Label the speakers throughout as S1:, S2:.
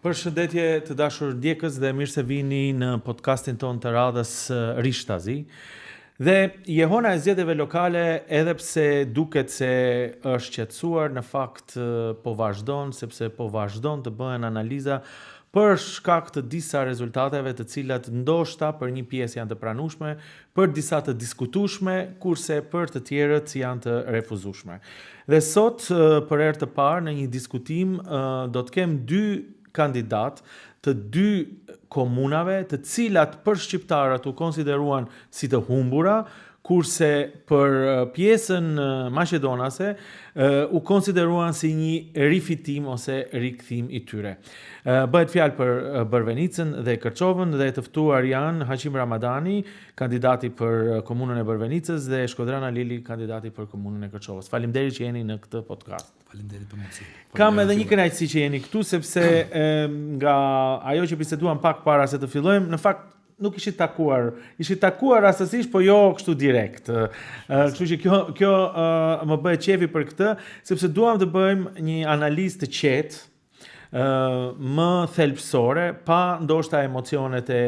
S1: Përshëndetje të dashur ndjekës dhe mirë se vini në podcastin tonë të radhës Rishtazi. Dhe jehona e zgjedhjeve lokale edhe pse duket se është qetësuar, në fakt po vazhdon sepse po vazhdon të bëhen analiza për shkak të disa rezultateve të cilat ndoshta për një pjesë janë të pranueshme, për disa të diskutueshme, kurse për të tjerët janë të refuzueshme. Dhe sot për herë të parë në një diskutim do të kem dy kandidatë të dy komunave, të cilat për shqiptarët u konsideruan si të humbura, kurse për pjesën maqedonase u konsideruan si një rifitim ose rikthim i tyre. Bëhet fjalë për Bërvenicën dhe Kërçovën dhe të ftuar janë Haqim Ramadani, kandidati për komunën e Bërvenicës dhe Shkodran Alili, kandidati për komunën e Kërçovës. Faleminderit që jeni në këtë podcast.
S2: Faleminderit për mundësinë.
S1: Kam edhe një kënaqësi që jeni këtu sepse e, nga ajo që biseduam pak para se të fillojmë, në fakt nuk ishit takuar, ishit takuar rastësisht, po jo kështu direkt. Kështu që kjo kjo më bëhet qefi për këtë, sepse duam të bëjmë një analizë të qetë, më thelbësore, pa ndoshta emocionet e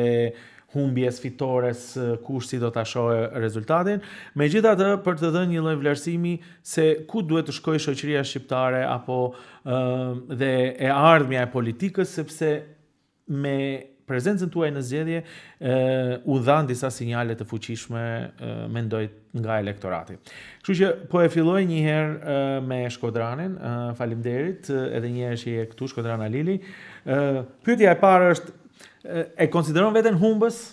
S1: humbjes, fitores, kush si do ta shohë rezultatin. Megjithatë, për të dhënë një lloj vlerësimi se ku duhet të shkojë shoqëria shqiptare apo dhe e ardhmja e politikës, sepse me prezencën tuaj në zgjedhje u dhanë disa sinjale të fuqishme mendoj nga elektorati. Kështu që po e filloj një herë me Shkodranin, faleminderit edhe një herë që je këtu Shkodran Alili. Pyetja e parë është e konsideron veten humbës?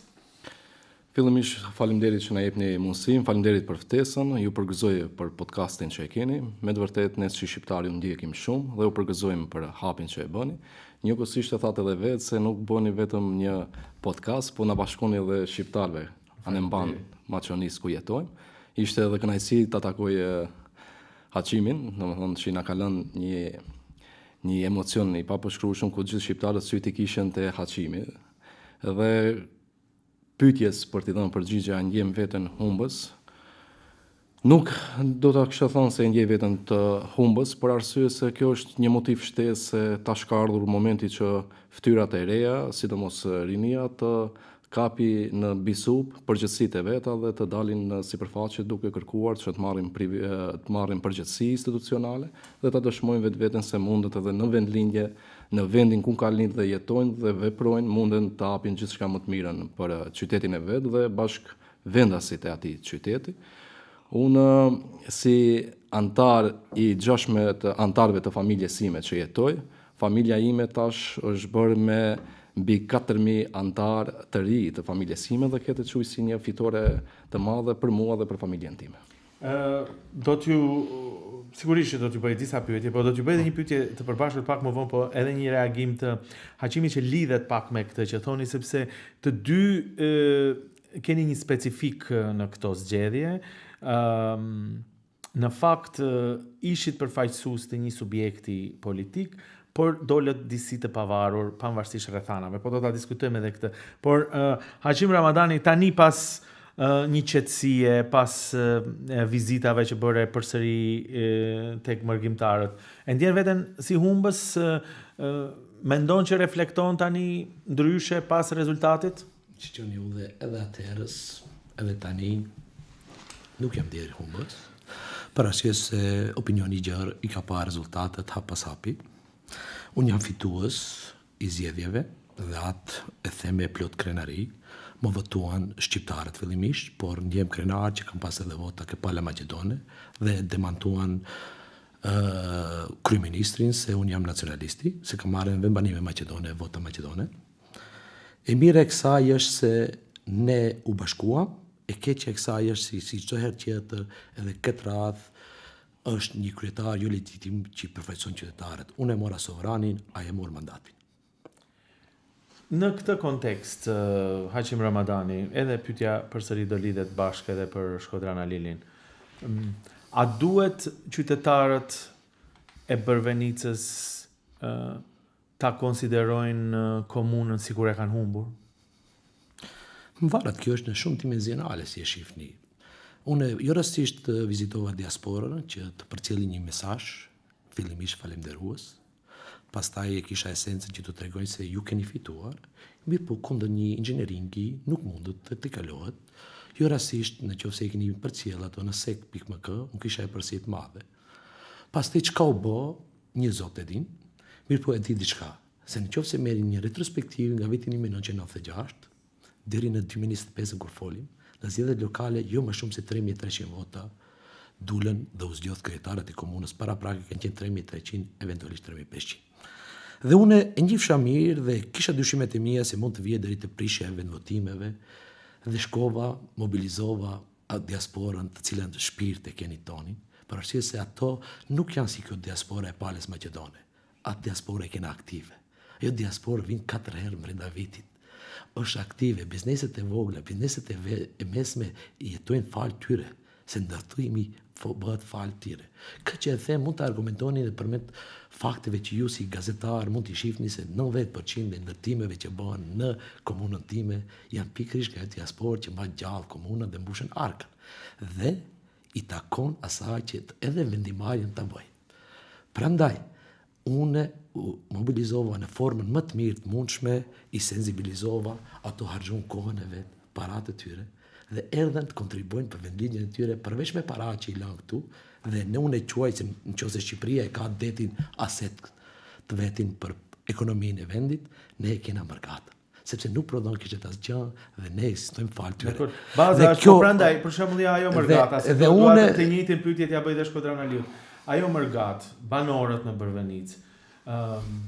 S2: Fillimisht faleminderit që na jepni mundësinë, faleminderit për ftesën, ju përgëzoj për podcastin që e keni. Me të vërtetë ne si shqiptarë ju ndjekim shumë dhe ju përgëzojmë për hapin që e bëni. Njëkohësisht e thatë edhe vetë se nuk bëni vetëm një podcast, po na bashkoni edhe shqiptarëve anembanë Maqedonisë ku jetojmë. Ishte edhe kënaqësi ta takoj Haqimin, domethënë që na ka lënë një një emocion i papërshkrueshëm ku gjithë shqiptarët sytë i kishin te Haqimi. Dhe pyetjes për t'i dhënë përgjigje a ndjem veten humbës, nuk do ta kisha thënë se e ndjej veten të humbës, për arsye se kjo është një motiv shtesë se tash ka ardhur momenti që fytyrat e reja, sidomos rinia, të kapi në bisup përgjegjësitë e veta dhe të dalin në sipërfaqe duke kërkuar që të marrin të marrin përgjegjësi institucionale dhe ta dëshmojnë vetveten se mundet edhe në vendlindje në vendin ku kanë lind dhe jetojnë dhe veprojnë munden të japin gjithçka më të mirën për qytetin e vet dhe bashkëvendasit e atij qyteti. Unë si anëtar i 16 anëtarëve të familjes sime që jetoj, familja ime tash është bërë me mbi 4000 anëtarë të ri të familjes sime dhe këtë e quaj si një fitore të madhe për mua dhe për familjen time.
S1: Ë do t'ju sigurisht që do t'ju bëj disa pyetje, po do t'ju bëj edhe një pyetje të përbashkët pak më vonë, po edhe një reagim të Haqimit që lidhet pak me këtë që thoni sepse të dy ë keni një specifikë në këto zgjedhje. Ë në fakt ishit përfaqësues të një subjekti politik, por dolët disi të pavarur pavarësisht rrethanave. Po do ta diskutojmë edhe këtë. Por uh, Haqim Ramadani tani pas uh, një qetësie, pas uh, vizitave që bëre përsëri uh, tek mërgimtarët, e ndjen veten si humbës, uh, uh, mendon që reflekton tani ndryshe pas rezultatit?
S2: Shikoni unë edhe atëherës, edhe tani, nuk jam ndjerë humbës, për arsye se opinioni i gjerë i ka pa rezultatet hap pas hapi. Unë jam fitues i zgjedhjeve dhe atë e them me plot krenari. Më votuan shqiptarët fillimisht, por ndjehem krenar që kam pas edhe vota ke pala maqedone dhe demantuan uh, kryeministrin se unë jam nacionalisti, se kam marrë në vendbanime maqedone, vota maqedone. E mira e kësaj është se ne u bashkuam, e keqja e kësaj është si si çdo herë tjetër, edhe këtë radhë është një kryetar jo legjitim që i përfaqëson qytetarët. Unë e mora sovranin, ai e mor mandatin.
S1: Në këtë kontekst, Haqim Ramadani, edhe pyetja përsëri do lidhet bashkë edhe për Shkodran Alilin. A duhet qytetarët e Bërvenicës ta konsiderojnë komunën sikur e kanë humbur?
S2: Varet, kjo është në shumë dimensionale si e shifni. Unë jo rastësisht vizitova diasporën që të përcjelli një mesazh, fillimisht falenderues.
S3: Pastaj e kisha esencën që t'u tregoj se ju keni fituar, mirëpo kundër një inxhinieringi nuk mundet të tejkalohet. Jo rastësisht në qoftë se i keni përcjellë ato në sek.mk, unë kisha epërsi të madhe. Pastaj çka u bë, një zot e din, mirëpo e di diçka, se në qoftë se merrni një retrospektivë nga viti 1996, deri në 2025 kur folim, në zgjedhjet lokale jo më shumë se 3300 vota dulën dhe u zgjodh kryetarët e komunës paraprake kanë qenë 3300, eventualisht 3500. Dhe unë e njifsha mirë dhe kisha dyshimet e mia se mund të vije deri te prishja e vendvotimeve dhe shkova, mobilizova diasporën të cilën shpirt e keni tonin, për arsye se ato nuk janë si kjo diaspora e palës maqedone. Atë diasporë e kena aktive. Ajo diasporë vin katër herë brenda vitit. Është aktive, bizneset e vogla, bizneset e, ve, e mesme jetojnë falë tyre, se ndërtimi bëhet falë tyre. Këtë që e them mund të argumentoni dhe përmes fakteve që ju si gazetar mund t'i shihni se 90% e ndërtimeve që bëhen në komunën time janë pikërisht nga diasporë që mban gjallë komunën dhe mbushën arkën. Dhe i takon asaj që edhe vendimmarrjen ta bëjë. Prandaj, unë u mobilizova në formën më të mirë të mundshme, i sensibilizova, ato harxhun kohën e vet, paratë e tyre, dhe erdhën të kontribuojnë për vendlindjen e tyre përveç me para që i lanë këtu, dhe ne unë e quaj se në qoftë se Shqipëria e ka detin aset të vetin për ekonominë e vendit, ne e kena mërgatën sepse nuk prodhon kishte asgjë dhe ne ekzistojmë falë
S1: tyre. Dakor. Baza dhe është kjo, po prandaj, për shembull ja ajo mërgata, se dhe unë të njëjtën pyetje t'ia bëj dhe Shkodran Aliut. Ajo mërgat, banorët në Bërvenicë, ëm um,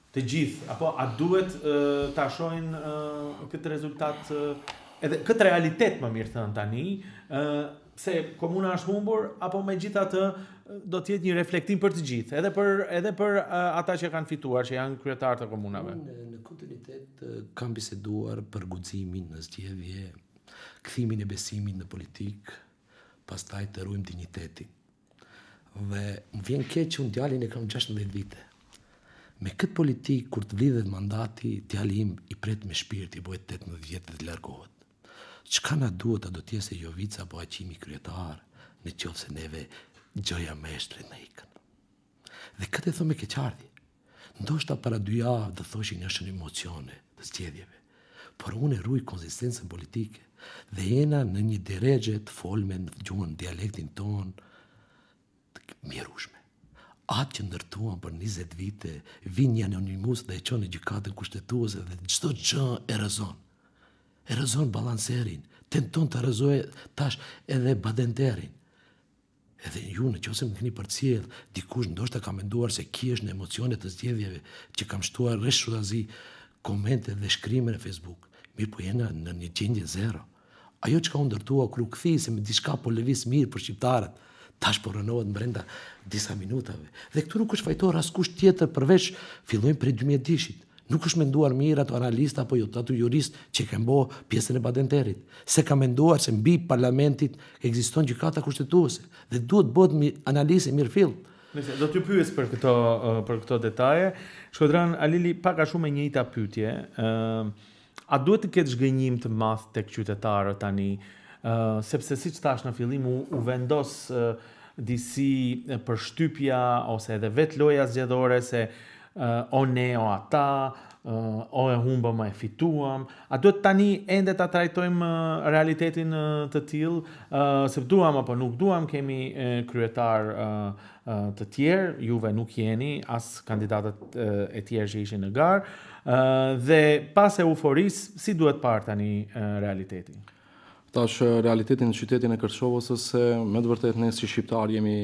S1: të gjithë, apo a duhet uh, ta shohin uh, këtë rezultat uh, edhe këtë realitet më mirë thënë tani, ë uh, se komuna është humbur apo megjithatë do të jetë një reflektim për të gjithë, edhe për edhe për uh, ata që kanë fituar, që janë kryetarë të komunave.
S3: Unë në kontinuitet kam biseduar për guximin në zgjedhje, kthimin e besimit në politikë, pastaj të ruajmë dinjitetin. Dhe më vjen keq që unë djalin e kam 16 vite. Me këtë politikë kur të vidhet mandati, djali im i pret me shpirt, i bëhet 18 vjet dhe të largohet. Çka na duhet a do të jetë se Jovica apo Haqimi kryetar, në qoftë se neve gjëja më e shtrenjtë na ikën. Dhe këtë e them me keqardhje. Ndoshta para dy javë do thoshin është në emocione të zgjedhjeve. Por unë e ruaj konsistencën politike dhe jena në një derexhe të folme në gjuhën dialektin tonë të mjerushme. Atë që ndërtuam për 20 vite, vin një anonimus dhe e çon në gjykatën kushtetuese dhe çdo gjë e rrëzon. E rrëzon balancerin, tenton të rrëzojë tash edhe badenterin. Edhe ju në qoftë se më keni përcjell, dikush ndoshta ka menduar se ki është në emocione të zgjedhjeve që kam shtuar rreshurazi komente dhe shkrime në Facebook. Mirë po jena në një gjendje zero. Ajo çka u ndërtua kur u kthi se me diçka po lëviz mirë për shqiptarët, tash po rrënohet brenda disa minutave. Dhe këtu nuk është fajtor askush tjetër përveç fillojmë prej 2002-shit. Nuk është menduar mirë ato analista apo jo, ato jurist që kanë bo pjesën e Badenterit. Se ka menduar se mbi parlamentit ekziston gjykata kushtetuese dhe duhet bëhet mi, analizë e mirëfilltë.
S1: Nëse do t'ju pyes për këto për këto detaje, Shkodran Alili pak a shumë e njëjta pyetje, ë a duhet të ketë zhgënjim të madh tek qytetarët tani, ë sepse siç thash në fillim u, u vendos ë, disi përshtypja ose edhe vetë loja zgjedhore se o ne o ata, o e humbëm o e fituam. A duhet tani ende ta trajtojmë realitetin të tillë, se duam apo nuk duam, kemi kryetar të tjerë, juve nuk jeni as kandidatët e tjerë që ishin në garë, dhe pas euforisë, si duhet parë tani realiteti?
S2: Tash realiteti në qytetin e Kërçovës është se me të vërtetë ne si shqiptarë jemi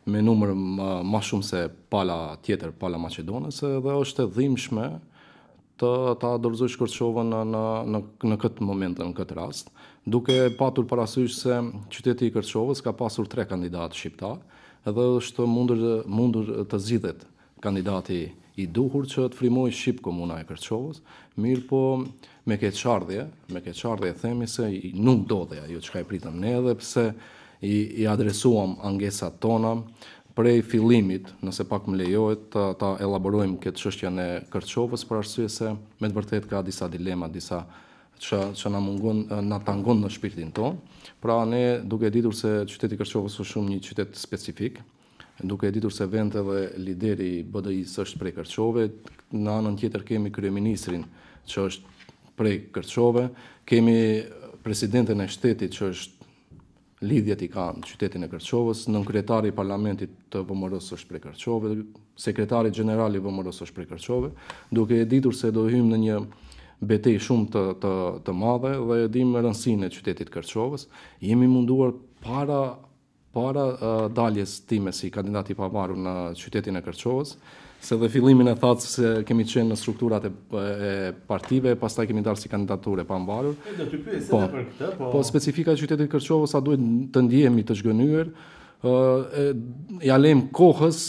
S2: me numër ma shumë se pala tjetër, pala maqedonase dhe është e dhimbshme të ta dorëzosh Kërçovën në në në në këtë moment, në këtë rast, duke patur parasysh se qyteti i Kërçovës ka pasur tre kandidatë shqiptarë dhe është mundur mundur të zgjidhet kandidati i duhur që të frymojë shqip komuna e Kërçovës, mirëpo me keqardhje, me keqardhje themi se nuk ndodhi ajo çka e pritëm ne edhe pse i, i adresuam ankesat tona prej fillimit, nëse pak më lejohet ta, ta elaborojmë këtë çështjen e Kërçovës për arsye se me të vërtetë ka disa dilema, disa që që na mungon na tangon në shpirtin tonë. Pra ne duke ditur se qyteti i Kërçovës është shumë një qytet specifik, Duke e ditur se vend edhe lideri i BDI-së është prej Kërçove, në anën tjetër kemi kryeministrin që është prej Kërçove, kemi presidenten e shtetit që është lidhjet i ka në qytetin e Kërçovës, nënkryetari i parlamentit të VMRO-së është prej Kërçove, sekretari gjeneral i VMRO-së është prej Kërçove, duke e ditur se do hyjmë në një betejë shumë të të të madhe dhe e dimë rëndësinë e qytetit të Kërçovës, jemi munduar para Para daljes time si kandidat i pavarur në qytetin e Kërçovës, se dhe fillimin e thatë se kemi qenë në strukturat e, e partive, pastaj kemi dalë si kandidaturë e pavarur.
S1: E do të pyes po, edhe për këtë,
S2: po. Po specifika e qytetit të Kërçovës, a duhet të ndjehemi të zhgënjyer, ë ia lejmë kohës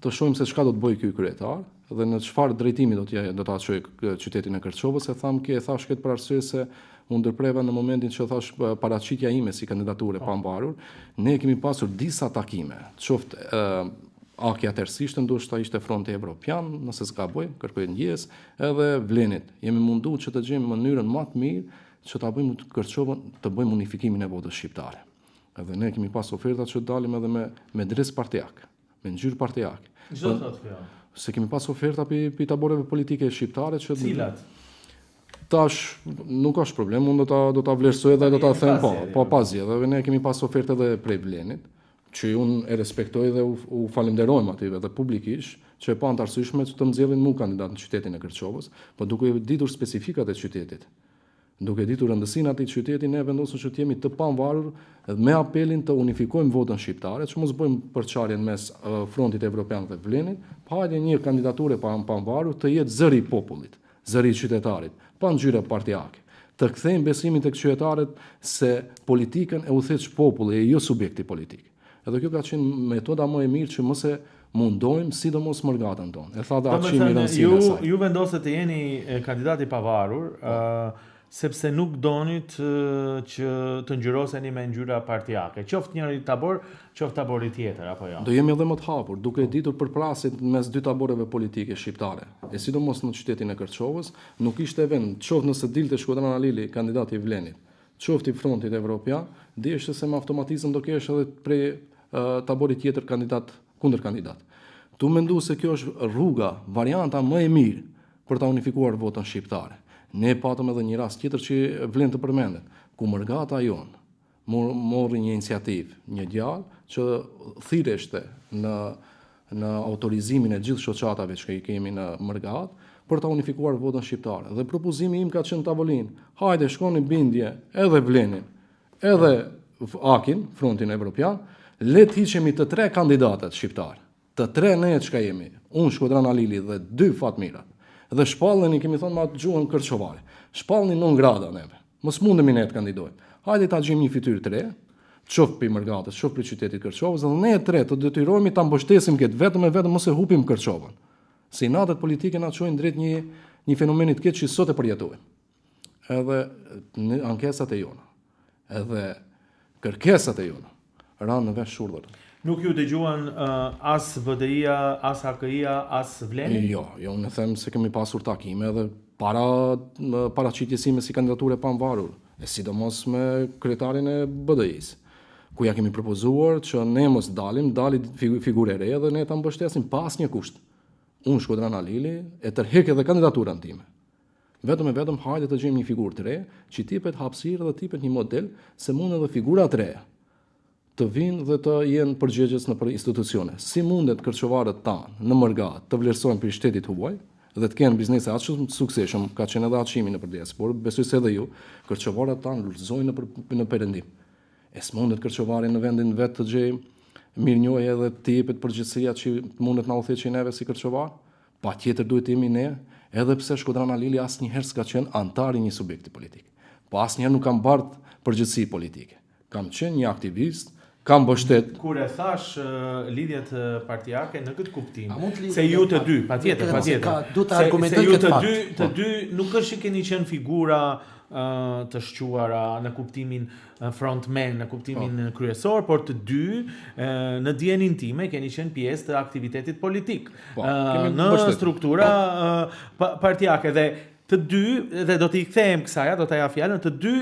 S2: të shohim se çka do të bëjë ky kryetar dhe në çfarë drejtimi do të do ta çojë qytetin e Kërçovës, e tham ke e thash këtë për arsye se u ndërpreva në momentin që thash paraqitja ime si kandidaturë e po. pavarur, ne kemi pasur disa takime, qoftë AKI atëherë ndoshta ishte Fronti Evropian, nëse s'gaboj, kërkoj ndjesë, edhe Vlenit. Jemi mundu që të gjejmë mënyrën më të mirë që ta bëjmë Kërçovën, të bëjmë unifikimin e votës shqiptare. Edhe ne kemi pas oferta që dalim edhe me me dres partiak. me ngjyrë
S1: partiake. Ç'do të thotë kjo?
S2: Se kemi pas oferta pi, pi taboreve politike shqiptare
S1: që Cilat?
S2: Tash nuk është problem, unë do ta do ta vlerësoj dhe do ta them po, po pas zgjedhjeve ne kemi pas ofertë edhe prej Vlenit, që unë e respektoj dhe u, u falenderojmë atyre dhe publikisht që e panë të arsyeshme që të më zgjedhin mu kandidat në qytetin e Kërçovës, po duke ditur specifikat e qytetit. Duke ditur rëndësinë e atij qyteti, ne vendosëm që të jemi të pavarur me apelin të unifikojmë votën shqiptare, që mos bëjmë përçarjen mes Frontit Evropian dhe Vlenit, po hajde një kandidaturë e pavarur të jetë zëri i popullit, zëri i qytetarit, pa ngjyra partiake. Të kthejmë besimin tek qytetarët se politikën e udhëheq populli e jo subjekti politik. Edhe kjo ka qenë metoda më e mirë që mos e mundojmë sidomos mërgatën tonë. E tha dhe Hashimi rëndësinë
S1: ju, e saj. Ju vendosët të jeni kandidat i pavarur, po. uh, sepse nuk donit që të ngjyroseni me ngjyra partiake, qoftë njëri tabor, qoftë tabori tjetër apo jo.
S2: Do jemi edhe më të hapur, duke e ditur përplasjet mes dy taboreve politike shqiptare, e sidomos në qytetin e Kërçovës, nuk ishte vend, qoftë nëse dilte Shkodran Halili, kandidat i Vlenit, qoftë i Frontit Evropian, diheshe se me automatizëm do kesh edhe prej taborit tjetër kandidat, kundërkandidat. Tu mendu se kjo është rruga, varianta më e mirë për ta unifikuar votën shqiptare. Ne patëm edhe një rast tjetër që vlen të përmendet, ku mërgata jonë morri një iniciativë, një djalë që thirreshte në në autorizimin e gjithë shoqatave që i kemi në mërgatë, për ta unifikuar votën shqiptare. Dhe propozimi im ka qenë në tavolinë, hajde shkoni bindje edhe Vlenin, edhe AKI-n, Frontin Evropian, le të hiqemi të tre kandidatët shqiptarë, të tre ne çka jemi, unë Shkodran Halili dhe dy Fatmirat. Dhe shpalleni, kemi thonë me atë gjuhën kërçovare, shpallni non grata neve. Mos mundemi ne të kandidojmë. Hajde ta gjejmë një fytyrë të re, qoftë prej mërgatës, qoftë prej qytetit Kërçovës dhe ne të tre të detyrohemi ta mbështesim këtë vetëm e vetëm mos e hupim Kërçovën. Se inatet politike na çojnë drejt një një fenomeni të keq që sot e përjetojmë. Edhe në ankesat e jona, edhe kërkesat e jona ranë në vesh
S1: shurdhër. Nuk ju dëgjuan uh, as BDI-ja, as AKI-ja, as Vleni?
S2: Jo, jo, unë them se kemi pasur takime edhe para paraqitjes sime si kandidaturë e pavarur, e sidomos me kryetarin e BDI-së, ku ja kemi propozuar që ne mos dalim, dali figurë e re dhe ne ta mbështesim pa asnjë kusht. Unë Shkodran Halili e tërheq edhe kandidaturën time. Vetëm e vetëm hajde të gjejmë një figurë të re, që t'i jepet hapësirë dhe t'i jepet një model se mund edhe figura të reja të vijnë dhe të jenë përgjegjës nëpër institucione. Si mundet kërçovarët tanë në mërgatë të vlerësohen prej shtetit huaj dhe të kenë biznese aq shumë të suksesshëm, ka qenë edhe Hashimi nëpër diasporë, besoj se edhe ju, kërçovarët tanë lulëzojnë nëpër në perëndim. E s'mundet kërçovari në vendin vet të gjejë mirënjohje dhe të jepet përgjegjësia që mundet na udhëheqë neve si kërçovar? Patjetër duhet të jemi ne, edhe pse Shkodran Halili asnjëherë s'ka qenë anëtar i një subjekti politik. Po asnjëherë nuk kam bart përgjegjësi politike. Kam qenë një aktivist, kam mbështet.
S1: Kur e thash lidhjet partiake në këtë kuptim, se ju të dy, patjetër, patjetër.
S3: Du të argumentoj
S1: këtë fakt. Se ju të dy, të po. dy nuk është që keni qenë figura të shquara në kuptimin frontman në kuptimin po. kryesor, por të dy në dijeninë time keni qenë pjesë të aktivitetit politik po, në struktura po. partiake dhe të dy dhe do t'i kthehem kësaj, do ta jap fjalën, të dy.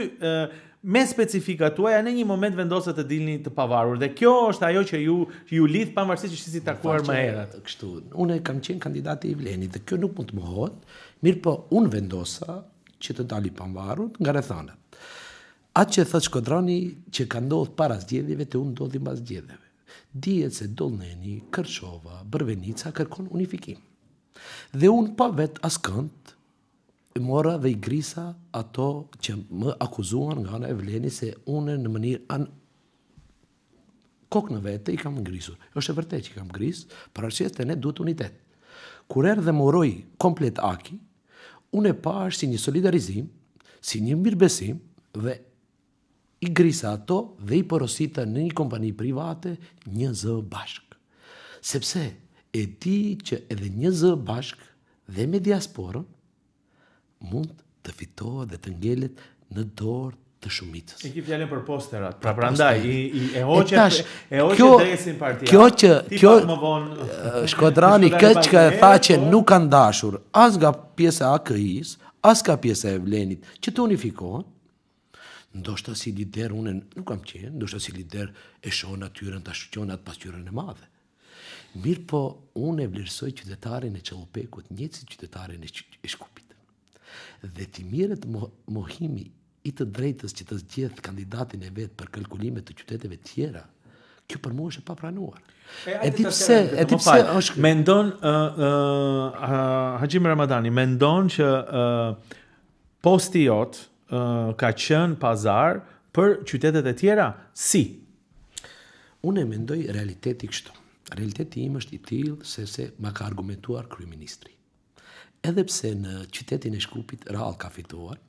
S1: Me specifikat tuaja në një moment vendosët të dilni të pavarur dhe kjo është ajo që ju që ju lidh pavarësisht që s'jeni takuar më
S3: herët. Kështu, unë kam qenë kandidati i Vlenit dhe kjo nuk mund të mohohet, mirëpo unë vendosa që të dal i pavarur nga rrethanat. Atë që thotë Shkodrani që ka ndodhur para zgjedhjeve te unë ndodhi mbas zgjedhjeve. Dihet se Dollneni, Kërçova, Bërvenica kërkon unifikim. Dhe unë pa vet askënd I mora dhe i grisa ato që më akuzuan nga ana e Vlenit se unë në mënyrë an kokë në vete i kam grisur. Është e vërtetë që i kam gris, për arsye se ne duhet unitet. Kur erdhi dhe më uroi komplet AKI, unë e pashë si një solidarizim, si një mirëbesim dhe i grisa ato dhe i porosita në një kompani private një zë bashkë. Sepse e di që edhe një zë bashkë dhe me diasporën mund të fitohet dhe të ngelet në dorë të
S1: shumicës. E ke fjalën për posterat. Pra prandaj i, i e hoqe e hoqe
S3: kjo,
S1: dresin
S3: partia. Kjo që kjo më vonë Shkodrani këtë që e tha që po. nuk kanë dashur as nga pjesa e AKI-s, as nga pjesa e Vlenit që të unifikohen, Ndoshta si lider unë nuk kam qenë, ndoshta si lider e shoh natyrën ta shqon atë pasqyrën e madhe. Mirëpo, unë e vlerësoj qytetarin e Çellopekut, njëjtë si qytetarin e Shkupit. Dhe t'i merret mohimi i të drejtës që të zgjedhë kandidatin e vet për kalkulime të qyteteve tjera, kjo për mua është e papranuar.
S1: E, e di pse, e di pse është mendon ë uh, uh, Hajim Ramadani mendon që uh, Posti jot ka qenë pazar për qytetet e tjera? Si?
S3: Unë e mendoj realiteti kështu. Realiteti im është i tillë sepse ma ka argumentuar kryeministri. Edhe pse në qytetin e Shkupit rrallë ka fituar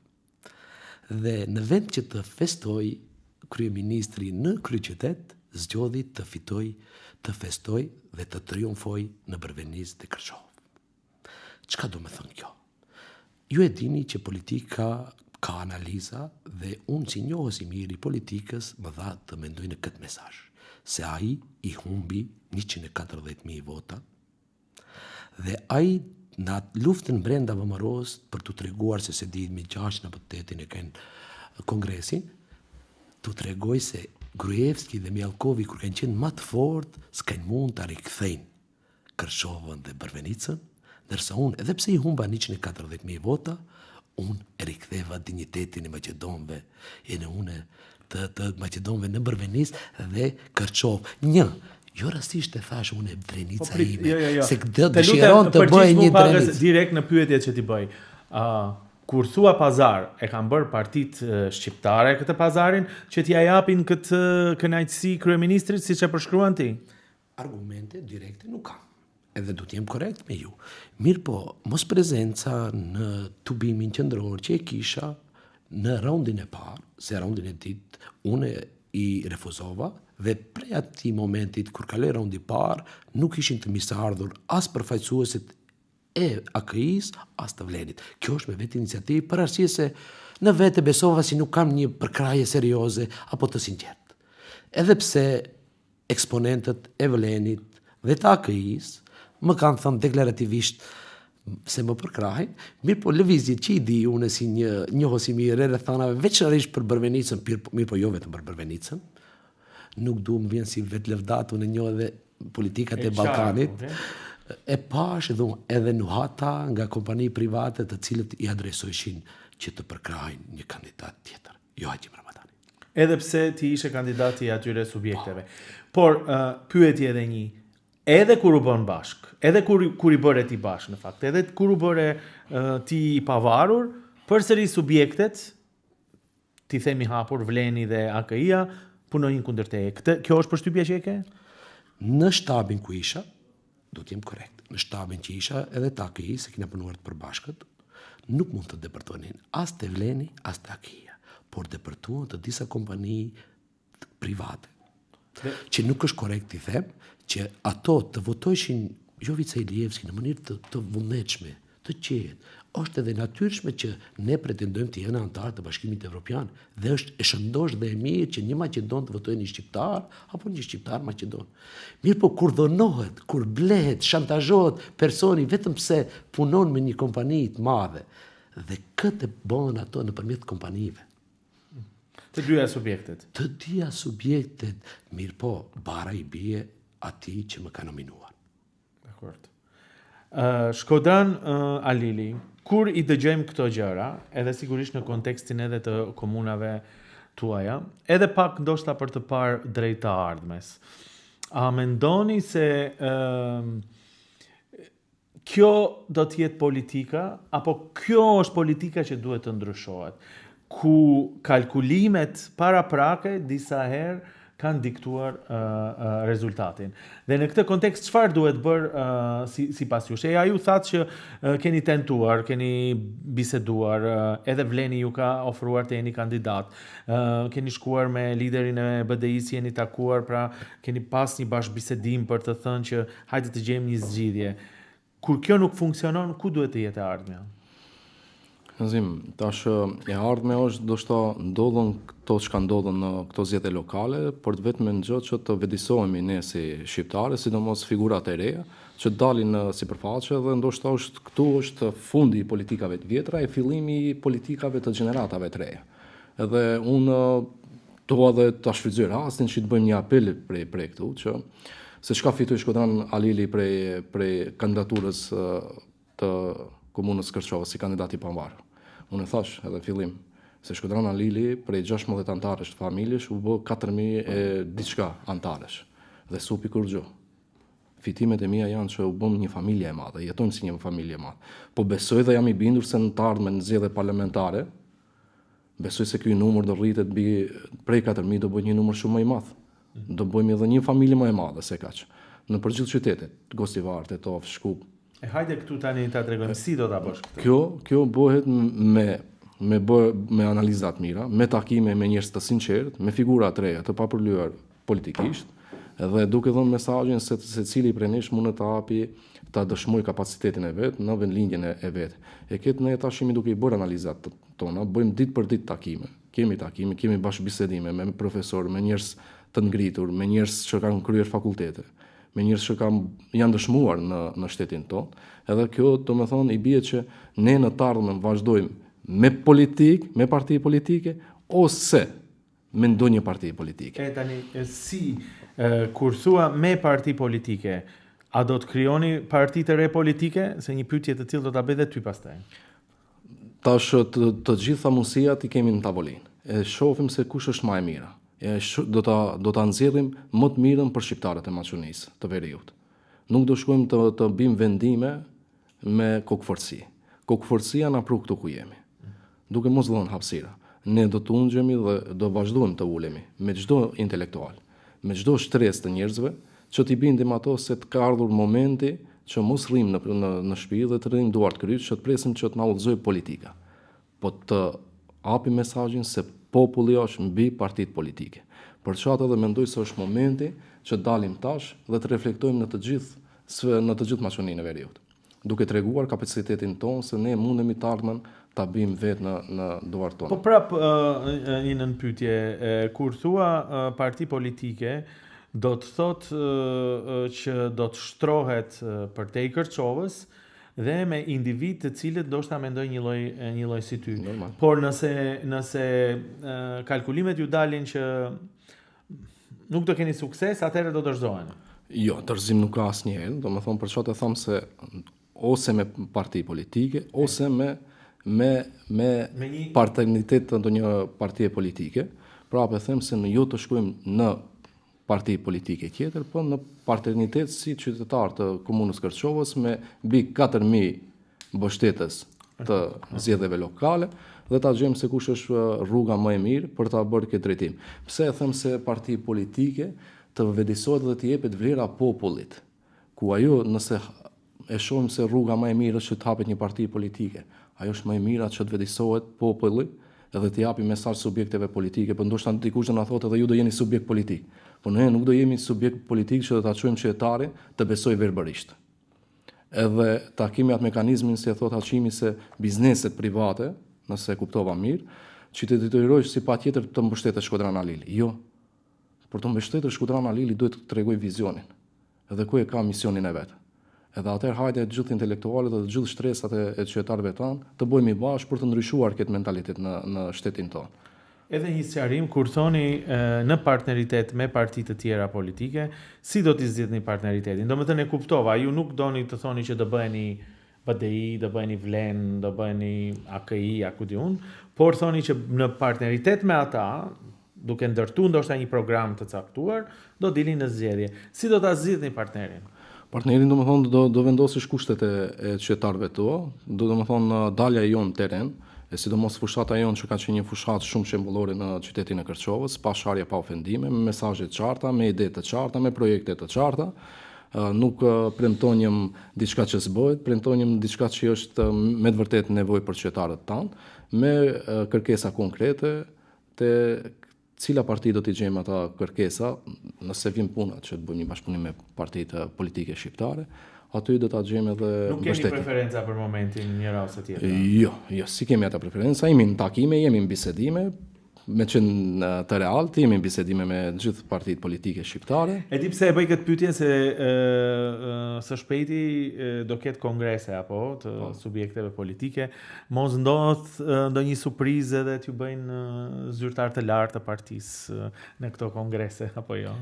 S3: dhe në vend që të festojë kryeministri në kryeqytet, zgjodhi të fitojë, të festojë dhe të triumfojë në Bërvenicë dhe Kërçovë. Çka do me thënë kjo? Ju e dini që politika ka analiza dhe unë si njohës i mirë i politikës më dha të mendoj në këtë mesazh, se ai i humbi 140.000 vota dhe ai në atë luftën brenda VMRO-s për t'u treguar se se di me 6 apo 8 e kanë kongresin, t'u tregoj se Gruevski dhe Mijallkovi kur kanë qenë më të fortë, s'kanë mund ta rikthejnë Kërçovën dhe Bërvenicën, ndërsa unë edhe pse i humba 140.000 vota, unë e riktheva dinjitetin e maqedonëve, e në unë të, të maqedonëve në Bërvenicë dhe Kërçovë. Një, jo rastisht e thash unë e Drenica po, prit, ime, jo, jo, jo. se këtë dëshiron të bëjë një Drenicë.
S1: Direkt në pyetjet që t'i bëj. Uh, kur thua pazar, e kanë bërë partitë shqiptare këtë pazarin, që t'ia japin këtë kënaqësi kryeministrit, siç e përshkruan ti?
S3: Argumente direkte nuk kam. Edhe do të jem korrekt me ju. Mirëpo, mosprezenca në tubimin qendror që e kisha në raundin e parë, se raundin e dytë unë i refuzova dhe prej atij momentit kur kaloi raundi i parë, nuk ishin të mirëseardhur as përfaqësuesit e AKI-së as të Vlenit. Kjo është me vetiniciativë për arsye se në vete besova si nuk kam një përkrahje serioze apo të sinqertë. Edhe pse Eksponentët e Vlenit dhe të AKI-së më kanë thënë deklarativisht se më përkrahin, mirëpo lëvizjet që i di unë si një njohës i mirë e rrethanave, veçanërisht për Bërvenicën, mirëpo jo vetëm për Bërvenicën, nuk du më vjen si vetëlëvdatë, unë njoh edhe politikat e, e Ballkanit, e pashë edhe, edhe nuhata nga kompani private të cilët i adresojshin që të përkrahin një kandidat tjetër, jo Hajim Ramadani.
S1: Edhe pse ti ishe kandidati i atyre subjekteve. Por uh, pyetje edhe një, edhe kur u bën bashk, edhe kur kur i bëre ti bashk në fakt, edhe kur u bëre uh, ti i pavarur, përsëri subjektet t'i themi hapur Vleni dhe AKI-ja punonin kundër teje. Këtë kjo është përshtypja që e ke?
S3: Në shtabin ku isha, do të jem korrekt, në shtabin që isha edhe të AKI, se kena punuar të përbashkët, nuk mund të depërtonin as te Vleni, as te AKI-ja, por depërtuan te disa kompani private. Dhe... Që nuk është korrekt t'i them, që ato të votojshin Jovica Ilievski në mënyrë të, të vullnetshme, të qetë. Është edhe natyrshme që ne pretendojmë të jena anëtarë të Bashkimit Evropian dhe është e shëndoshë dhe e mirë që një maqedon të votojë një shqiptar apo një shqiptar maqedon. Mirëpo kur dhunohet, kur blehet, shantazhohet personi vetëm pse punon me një kompani të madhe dhe këtë e bëhen ato nëpërmjet kompanive.
S1: Të dyja subjektet.
S3: Të dyja subjektet, mirëpo, barra i bie atij që më ka nominuar.
S1: Dakord. Uh, Shkodran uh, Alili, kur i dëgjojmë këto gjëra, edhe sigurisht në kontekstin edhe të komunave tuaja, edhe pak ndoshta për të parë drejt të ardhmes. A mendoni se uh, kjo do të jetë politika apo kjo është politika që duhet të ndryshohet, ku kalkulimet paraprake disa herë kanë diktuar uh, uh, rezultatin. Dhe në këtë kontekst çfarë duhet bërë uh, si sipas jush? E ju thatë që uh, keni tentuar, keni biseduar, uh, edhe Vleni ju ka ofruar të jeni kandidat. Uh, keni shkuar me liderin e BDI-së, jeni takuar, pra keni pas një bashkëbisedim për të thënë që hajde të gjejmë një zgjidhje. Kur kjo nuk funksionon, ku duhet të jetë e
S2: ardhmja? Nazim, tash e ardhmja është ndoshta ndodhën këto çka ndodhën në këto zgjedhje lokale, për të vetmen gjë që të vetëdijesohemi ne si shqiptarë, sidomos figurat e reja, që dalin në sipërfaqe dhe ndoshta është këtu është fundi i politikave të vjetra e fillimi i politikave të gjeneratave të reja. Edhe unë dua dhe ta shfrytëzoj rastin që të bëjmë një apel prej prej këtu që se çka fitoi Shkodran Alili prej prej kandidaturës të komunës Kërçovës si kandidat i pavarur. Unë e thash edhe në fillim se Shkodran Alili prej 16 anëtarësh të familjes u bë 4000 e diçka anëtarësh dhe s'hupi kurrgjë. Fitimet e mia janë që u bëmë një familje e madhe, jetojmë si një familje e madhe. Po besoj dhe jam i bindur se në të ardhmen në zgjedhje parlamentare Besoj se ky numër do rritet mbi prej 4000 do bëhet një numër shumë më i madh. Do bëjmë edhe një familje më e madhe se kaq. Nëpër gjithë qytetet, Gostivar, Tetovë,
S1: Shkup. E hajde këtu tani ta tregojmë si do ta bësh
S2: këtë. Kjo, kjo bëhet me me bë me analiza të mira, me takime me njerëz të sinqertë, me figura të reja, të papërlyer politikisht, dhe duke dhënë mesazhin se secili prej nesh mundet të hapi ta dëshmojë kapacitetin e vet në vendlindjen e, e vet. E këtë ne tash jemi duke i bërë analizat tona, bëjmë ditë për ditë takime. Kemi takime, kemi bashkëbisedime me profesorë, me njerëz të ngritur, me njerëz që kanë kryer fakultete, me njerëz që kanë janë dëshmuar në në shtetin tonë. Edhe kjo, domethënë, i bie që ne në të ardhmen vazhdojmë me politikë, me parti politike ose me ndonjë parti
S1: politike. E tani si e, kur thua me parti politike, a do të krijoni parti të re politike? Se një pyetje të tillë do ta bëj dhe ty pastaj.
S2: Tash të, të gjitha mundësiat i kemi në tavolinë. E shohim se kush është ma e mira. E sh, do ta do ta nxjerrim më të mirën për shqiptarët e Maqedonisë të Veriut. Nuk do shkojmë të të bimë vendime me kokëfortësi. Kokëfortësia na pru këtu ku jemi. Duke mos dhënë hapësira. Ne do të ungjemi dhe do vazhdojmë të ulemi me çdo intelektual, me çdo shtresë të njerëzve, që t'i bindim ato se të ka ardhur momenti që mos rrimë në në në shtëpi dhe të rrimë duart kryq që të presim që të na udhëzojë politika. Po të hapim mesazhin se populli është mbi partitë politike. Për çatë edhe mendoj se është momenti që dalim tash dhe të reflektojmë në të gjithë në të gjithë Maqedoninë e Veriut duke treguar kapacitetin tonë se ne mundemi të ardhmen ta bëjmë vetë në në duart
S1: tona. Po prap një nënpyetje, kur thua parti politike, do të thotë që do të shtrohet përtej Kërçovës dhe me individë të cilët ndoshta mendojnë një lloj një lloj si ty. Normal. Por nëse nëse kalkulimet ju dalin që nuk do keni sukses, atëherë do dorëzoheni.
S2: Jo, dorëzim nuk ka asnjëherë, domethënë për çfarë të them se ose me parti politike ose me me me, me një partneritet të ndonjë partie politike. Prapë e them se në jo të shkojmë në parti politike tjetër, po në partneritet si qytetar të komunës Kërçovës me mbi 4000 mbështetës të zgjedhjeve lokale dhe ta gjejmë se kush është rruga më e mirë për ta bërë këtë drejtim. Pse e them se parti politike të vetëdijesohet dhe të jepet vlera popullit, ku ajo nëse e shohim se rruga më e mirë është që të hapet një parti politike, ajo është më e mira që të vetëdijesohet populli edhe të japi mesazh subjekteve politike, po ndoshta dikush do na thotë edhe ju do jeni subjekt politik. Po ne nuk do jemi subjekt politik që do ta çojmë qytetarin të besojë verbërisht. Edhe ta kemi atë mekanizmin si e thotë Hashimi se bizneset private, nëse e kuptova mirë, që të detyrojsh si patjetër të mbështetet Shkodran Alili. Jo. Për të mbështetur Shkodran Alili duhet të tregoj vizionin. Edhe ku e ka misionin e vet. Edhe atëherë hajde të gjithë intelektualët dhe të gjithë shtresat e, e qytetarëve tanë të bëhemi bashkë për të ndryshuar këtë mentalitet në në shtetin tonë.
S1: Edhe një sqarim, kur thoni në partneritet me parti të tjera politike, si do t'i zgjidhni partneritetin? Domethënë e kuptova, ju nuk doni të thoni që do bëheni BDI, do bëheni VLEN, do bëheni AKI, a ku di unë, por thoni që në partneritet me ata, duke ndërtu ndoshta një program të caktuar, do dilni në zgjedhje. Si do ta zgjidhni
S2: partnerin? Partnerin, domethënë, do, do vendosësh kushtet e, e qytetarëve tua, do domethënë dalja jonë në terren, e sidomos fushata jonë që ka qenë një fushatë shumë shembullore në qytetin e Kërçovës, pa sharje, pa ofendime, me mesazhe të qarta, me ide të qarta, me projekte të qarta, nuk premtonjëm diçka që s'bëhet, premtonjëm diçka që është me të vërtetë nevojë për qytetarët tanë, me kërkesa konkrete te cila parti do t'i gjejmë ata kërkesa, nëse vjen puna që të bëjmë një bashkëpunim me partitë politike shqiptare, aty do ta gjejmë edhe
S1: mbështetjen. Nuk keni preferenca për momentin njëra ose
S2: tjetra? Jo, jo, s'i kemi ata preferenca, jemi në takime, jemi në bisedime, me qenë të real, të jemi në bisedime me gjithë partitë politike shqiptare.
S1: E di pse e bëj këtë pyetje se e, e, së shpejti e, do ketë kongrese apo të po. subjekteve politike, mos ndodh ndonjë surprizë edhe t'ju bëjnë zyrtar të lartë të partisë në këto kongrese apo jo?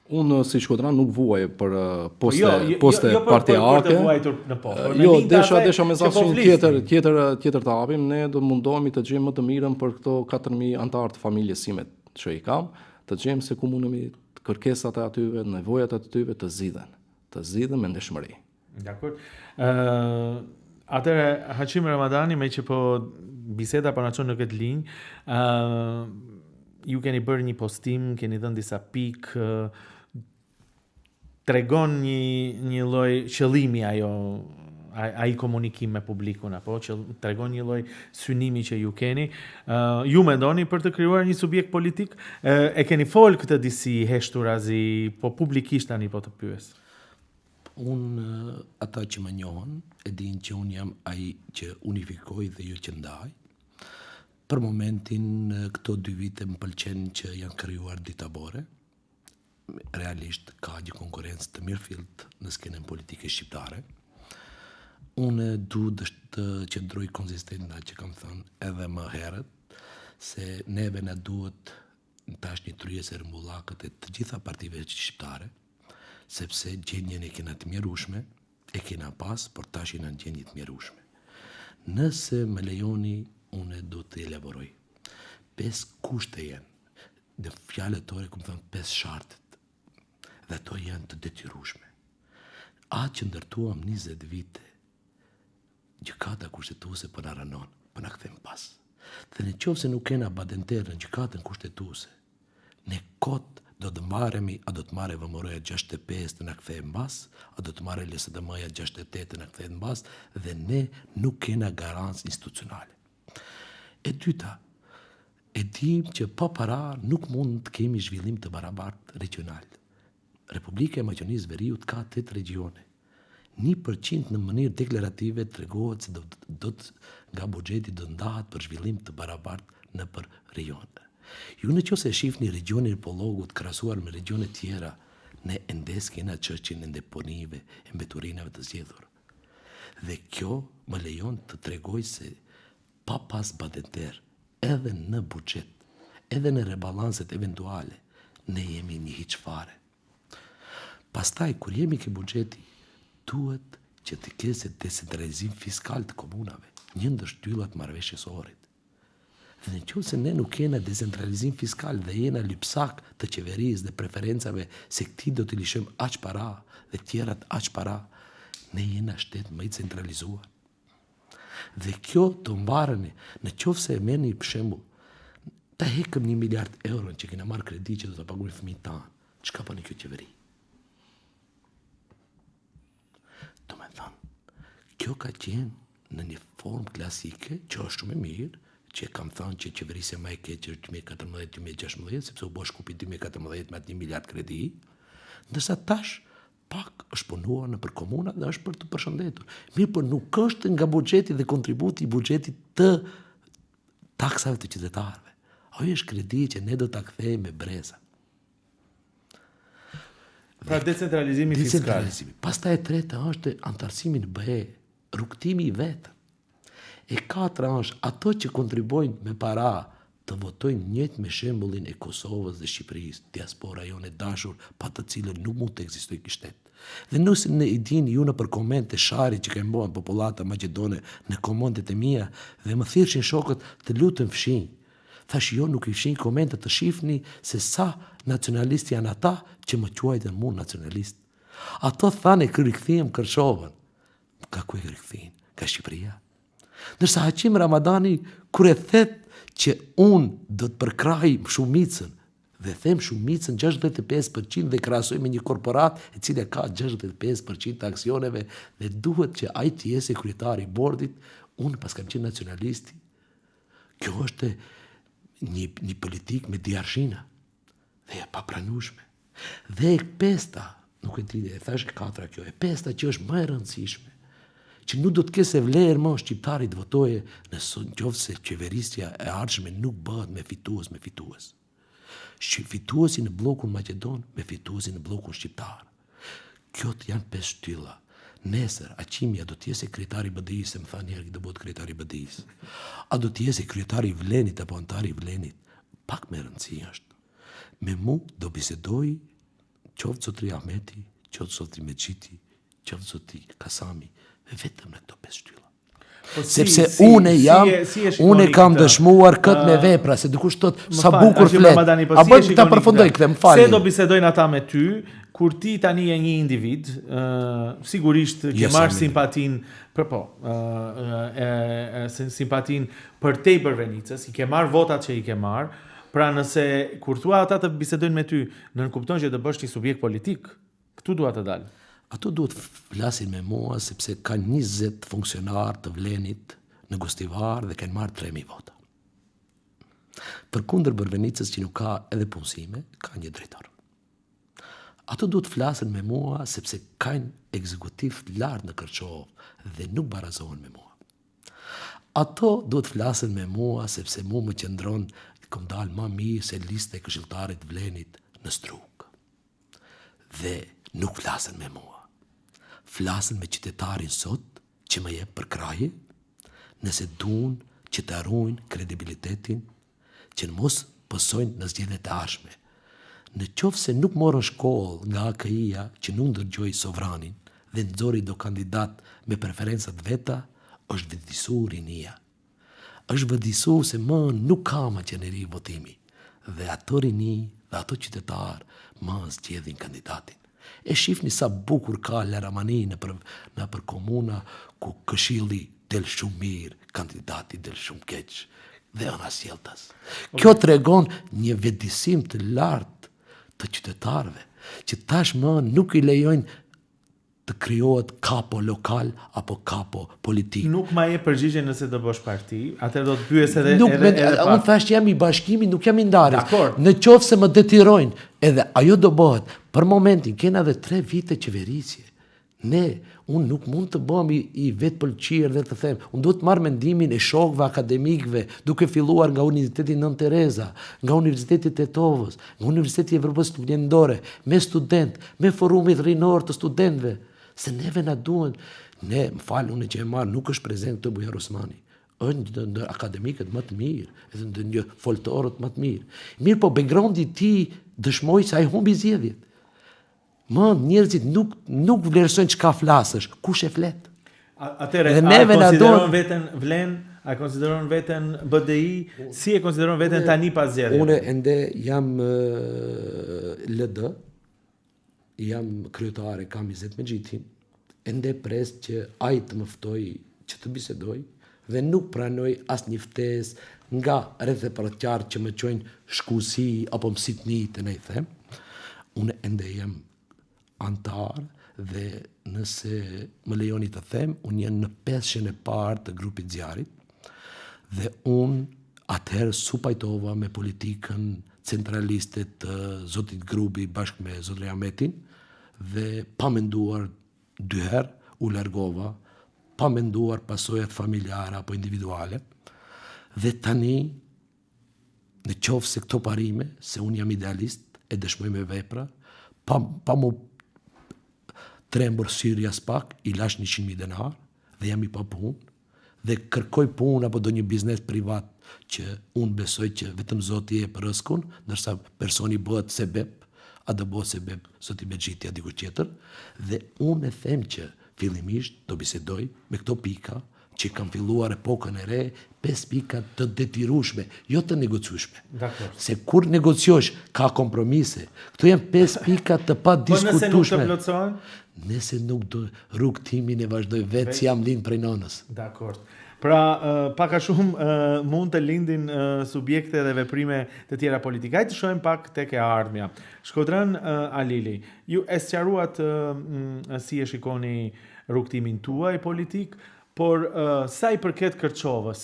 S2: Unë si shkodran nuk vuaj për poste jo, jo, poste jo, jo, për, partiake.
S1: Për, për të vuajtur në
S2: po. Por jo, desha desha mesazhin tjetër, tjetër tjetër të hapim, ne do mundohemi të gjejmë më të mirën për këto 4000 anëtarë të familjes sime që i kam, të gjejmë se ku mundemi kërkesat e atyve, nevojat e atyve të zgjidhen, të zgjidhen me ndershmëri.
S1: Dakord. Ë uh, atëherë Hashim Ramadani meqë po biseda po na çon në këtë linjë, ë uh, ju keni bërë një postim, keni dhënë disa pikë, tregon një një lloj qëllimi ajo ai komunikim me publikun apo që tregon një lloj synimi që ju keni. Uh, ju mendoni për të krijuar një subjekt politik? Uh, e keni fol këtë disi heshturazi, po publikisht tani po të pyes.
S3: Unë, ata që më njohën, e dinë që unë jam ai që unifikoj dhe jo që ndaj. Për momentin, këto dy vite më pëlqen që janë krijuar dy tabore. Realisht ka një konkurrencë të mirëfilltë në skenën politike shqiptare. Unë du të qëndroj konzistent në atë që kam thënë edhe më herët, se neve na duhet tash një tryezë e rrumbullakët e të gjitha partive shqiptare, sepse gjendjen e kena të mjerushme, e kena pas, por tash jena në gjendje të mjerushme. Nëse më lejoni, unë do të elaboroj. Pesë kushte janë. Në fjalët tore, kom thënë, pesë shartet. Dhe ato janë të detyrushme. Atë që ndërtuam 20 vite, Gjykata Kushtetuese po na rrënon, po na kthen pas. Dhe në qoftë se nuk kena badenter në Gjykatën Kushtetuese, ne kot do të marremi a do të marrë VMRO-ja 65 të na kthejë mbas, a do të marrë LSDM-ja 68 të na kthejë mbas dhe ne nuk kena garancë institucionale. E dyta, e dimë që pa para nuk mund të kemi zhvillim të barabartë regjional. Republika e Maqedonisë Veriut ka tetë regjione. 1% në mënyrë deklarative tregohet se do do të nga buxheti do të ndahet për zhvillim të barabartë nëpër rejone. Ju në qoftë se e shihni regjionin e Pollogut krahasuar me regjionet tjera, ne ende s'kena çështjen e deponive e mbeturinave të zgjedhur. Dhe kjo më lejon të tregoj se pa pas badenter edhe në buxhet, edhe në rebalanset eventuale, ne jemi një hiç fare. Pastaj, kur jemi ke buxheti, duhet që të ketë decentralizim fiskal të komunave, një ndër shtyllat marrëveshjes së Ohrit. Dhe në qoftë se ne nuk kena decentralizim fiskal dhe jena lypsak të qeverisë dhe preferencave se këtij do t'i lëshojmë aq para dhe tjerat aq para, ne jena shtet më i centralizuar. Dhe kjo të mbarëni, në qoftë se e merrni për shembull, ta hekëm një miliard euro që kena marrë kredi që do ta paguajnë fëmijët tanë, çka bën kjo qeveri? Domethënë, kjo ka qenë në një formë klasike, që është shumë e mirë, që kam thënë që qeverisja më e keqe është 2014-2016, sepse u bë Shkupi 2014 me atë një miliard kredi, ndërsa tash pak është punuar nëpër komuna dhe është për të përshëndetur. Mirëpo nuk është nga buxheti dhe kontributi i buxhetit të taksave të qytetarëve. Ajo është kredi që ne do ta kthejmë me breza.
S1: Pra decentralizimi
S3: fiskal. Decentralizimi. Pastaj e treta është anëtarësimi në BE, rrugëtimi i vetëm. E katra është ato që kontribuojnë me para. Të votojnë njëjtë me shembullin e Kosovës dhe Shqipërisë, diaspora jonë e dashur pa të cilën nuk mund të ekzistojë ky shtet. Dhe nëse në i dini ju nëpër komente sharjet që kanë bërë popullata maqedone në komentet e mia dhe më thirrshin shokët të lutem fshinj. Thash jo nuk i fshinj komentet të shifni se sa nacionalistë janë ata që më quajtën mu nacionalist. Ato thanë e rikthyem Kërçovën. Nga ku e rikthin? Nga Shqipëria. Ndërsa Haqim Ramadani kur e thet që unë do të përkrahi shumicën dhe them shumicën 65% dhe krahasoj me një korporatë e cila ka 65% të aksioneve dhe duhet që ai të jetë kryetari i bordit, unë paskam qenë nacionalisti. Kjo është një, një politikë me dy arshina dhe e papranueshme. Dhe e pesta, nuk e di, e thash e katra kjo, e pesta që është më e rëndësishme, që nuk do të ketë vlerë më shqiptari të votojë në qoftë se qeverisja e ardhshme nuk bëhet me fitues me fitues. Fituesi në bllokun maqedon me fituesi në bllokun shqiptar. Kjo të janë pesë shtylla. Nesër, Aqimi a do të jetë kryetari i BDI-së, se më thanë një herë do bëhet kryetari i BDI-së. A do të jetë kryetari i Vlenit apo anëtari i Vlenit? Pak me rëndësi është. Me mu do bisedoj qoftë zotri Ahmeti, qoftë zotri Mexhiti, qoftë zotri Kasami, vetëm në këto pesë shtylla. Po si, Sepse si, unë jam, si, si unë kam dëshmuar këtë me vepra, se dikush thot sa fal, bukur flet. Po A bëj ta përfundoj këtë, më
S1: falni. Se do bisedojnë ata me ty, kur ti tani je një individ, ë uh, sigurisht ke marrë simpatinë për po, ë uh, e, simpatinë përtej Bërvenicës, i ke marrë votat që i ke marrë, pra nëse kur thua ata të bisedojnë me ty, nënkupton që të bësh një subjekt politik. Këtu dua të dal.
S3: Ato duhet flasin me mua sepse kanë 20 funksionarë të Vlenit në Gostivar dhe kanë marrë 3000 vota. Përkundër Bërvenicës që nuk ka edhe punësime, ka një drejtor. Ato duhet flasin me mua sepse kanë ekzekutiv të lartë në Kërçovë dhe nuk barazohen me mua. Ato duhet flasin me mua sepse mu më qëndron kom dalë ma mirë se lista e këshilltarit Vlenit në Strugë. Dhe nuk flasin me mua. Flasin me qytetarin sot që më jep përkrahje, nëse duan që të ruajnë kredibilitetin, që në mos pësojnë në zgjedhjet e ardhshme. Në qoftë se nuk morën shkollë nga AKI-ja që nuk ndërgjoi sovranin dhe nxori do kandidat me preferenca të veta, është vetëdisu rinia. Është vetëdisu se më nuk ka maqineri votimi dhe ato rini dhe ato qytetarë më zgjedhin kandidatin. E shifni sa bukur ka laramani nëpër, nëpër komuna ku këshilli del shumë mirë, kandidati del shumë keq dhe anasjelltas. Kjo tregon një vetëdisim të lartë të qytetarëve, që tashmë nuk i lejojnë të krijohet kapo lokal apo kapo politik.
S1: Nuk ma jep përgjigje nëse do bësh parti, atëherë do të pyes edhe nuk edhe,
S3: edhe pak. Unë thash jam i bashkimit, nuk jam i ndarjes. Dakor. Në qoftë se më detyrojnë, edhe ajo do bëhet. Për momentin kena edhe 3 vite qeverisje. Ne, unë nuk mund të bëhem i, i vetëpëlqyer dhe të them, unë duhet të marr mendimin e shokëve akademikëve, duke filluar nga Universiteti Nënë Tereza, nga Universiteti i Tetovës, nga Universiteti i Evropës Lindore, me student, me forumin rinor të studentëve, se neve na duhen, ne, më fal, unë që e marr, nuk është prezent këtu Bujar Osmani, është një ndër akademikët më të mirë, edhe ndër një foltorët më të mirë. Mirëpo, backgroundi i tij dëshmoi se ai humbi zgjedhjet. Më njerëzit nuk nuk vlerësojnë çka flasësh, kush e flet.
S1: Atëherë, a e konsideron veten Vlen, a e konsideron veten BDI, si e konsideron veten tani pas
S3: zgjedhjeve? Unë ende jam LD, jam kryetar e kam Izet Mexhitin, ende pres që ai të më ftojë që të bisedoj dhe nuk pranoj asnjë ftesë nga rreth e përqark që më quajnë shkusi apo mësitni të ne i them. Unë ende jam anëtar dhe nëse më lejoni të them, unë jam në pesëshen e parë të grupit Zjarrit dhe unë atëherë s'u pajtova me politikën centraliste të zotit Grubi bashkë me zotri Ahmetin dhe pa menduar dy herë u largova pa menduar pasojat familjare apo individuale dhe tani Në qoftë se këto parime, se unë jam idealist, e dëshmoj me vepra, pa, pa mu trembur syri aspak, i lash 100.000 denar, dhe jam i papunë, Dhe kërkoj punë apo ndonjë biznes privat që unë besoj që vetëm Zoti e jep rrëskun, ndërsa personi bëhet sebep, a do bëhet sebep zoti Mexhiti a dikush tjetër, dhe unë e them që fillimisht do bisedoj me këto pika që kam filluar epokën e re, pesë pika të detyrueshme, jo të negociueshme.
S1: Dakord.
S3: Se kur negociosh ka kompromise. Këto janë pesë pika të padiskutueshme.
S1: Po nëse nuk të plotësohen?
S3: Nëse nuk do rrugëtimin e vazhdoj vetë si jam lind prej nënës.
S1: Dakord. Pra, pak a shumë mund të lindin subjekte dhe veprime të tjera politike. Hajde të shohim pak tek e ardhmja. Shkodran Alili, ju e sqaruat si e shikoni rrugëtimin tuaj politik, por sa i përket Kërçovës,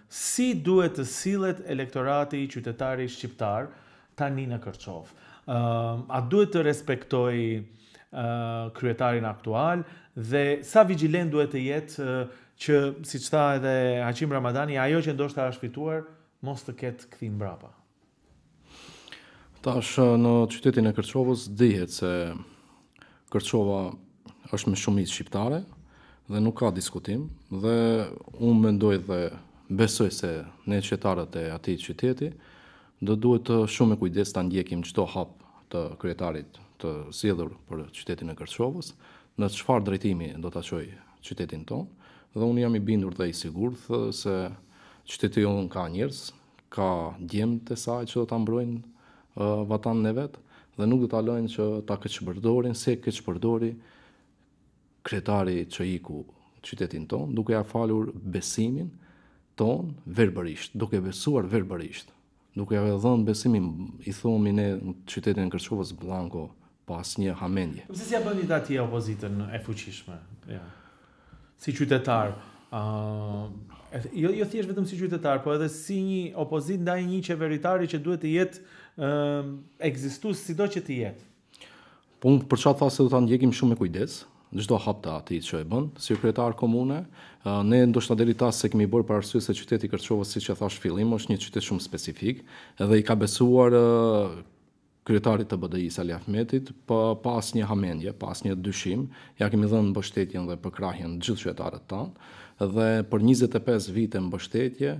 S1: si duhet të sillet elektorati qytetari shqiptar tani në Kërçovë? A duhet të respektojë kryetarin aktual dhe sa vigjilent duhet të jetë që, siç tha edhe Haqim Ramadani, ajo që ndoshta është fituar, mos të ketë kthim mbrapa?
S2: Tash në qytetin e Kërçovës dihet se Kërçova është me shumicë shqiptare dhe nuk ka diskutim dhe unë mendoj dhe besoj se ne qytetarët e atij qyteti do duhet të shumë me kujdes ta ndjekim çdo hap të kryetarit të zgjedhur për qytetin e Kërçovës, në çfarë drejtimi do ta çojë qytetin tonë dhe unë jam i bindur dhe i sigurt se qyteti jonë ka njerëz Ka djemtë e saj që do ta mbrojnë vatanin e vet dhe nuk do ta lënë që ta keqpërdorin si e keqpërdori kryetari që iku qytetin tonë, duke ja falur besimin tonë verbërisht, duke besuar verbërisht, duke ja dhënë besimin, i thomi ne në qytetin e Kërçovës blanko, pa asnjë
S1: hamendje. Pse s'ia bëni atje opozitën e fuqishme? Ja. Si qytetar, uh, jo jo thjesht vetëm si qytetar, po edhe si një opozitë ndaj një qeveritari që duhet të jetë uh, ekzistues sido që të jetë.
S2: Po unë për çfarë tha se do ta ndjekim shumë me kujdes, çdo hap të atij që e bën, si kryetar komune, ne ndoshta deri tash s'e kemi bërë për arsye se qyteti i Kërçovës, siç e thash fillim, është një qytet shumë specifik dhe i ka besuar kryetarit të BDI-së Ali Ahmetit, pa, pa asnjë hamendje, pa asnjë dyshim, ia kemi dhënë mbështetjen dhe përkrahjen të gjithë qytetarët tanë, dhe për 25 vite mbështetje,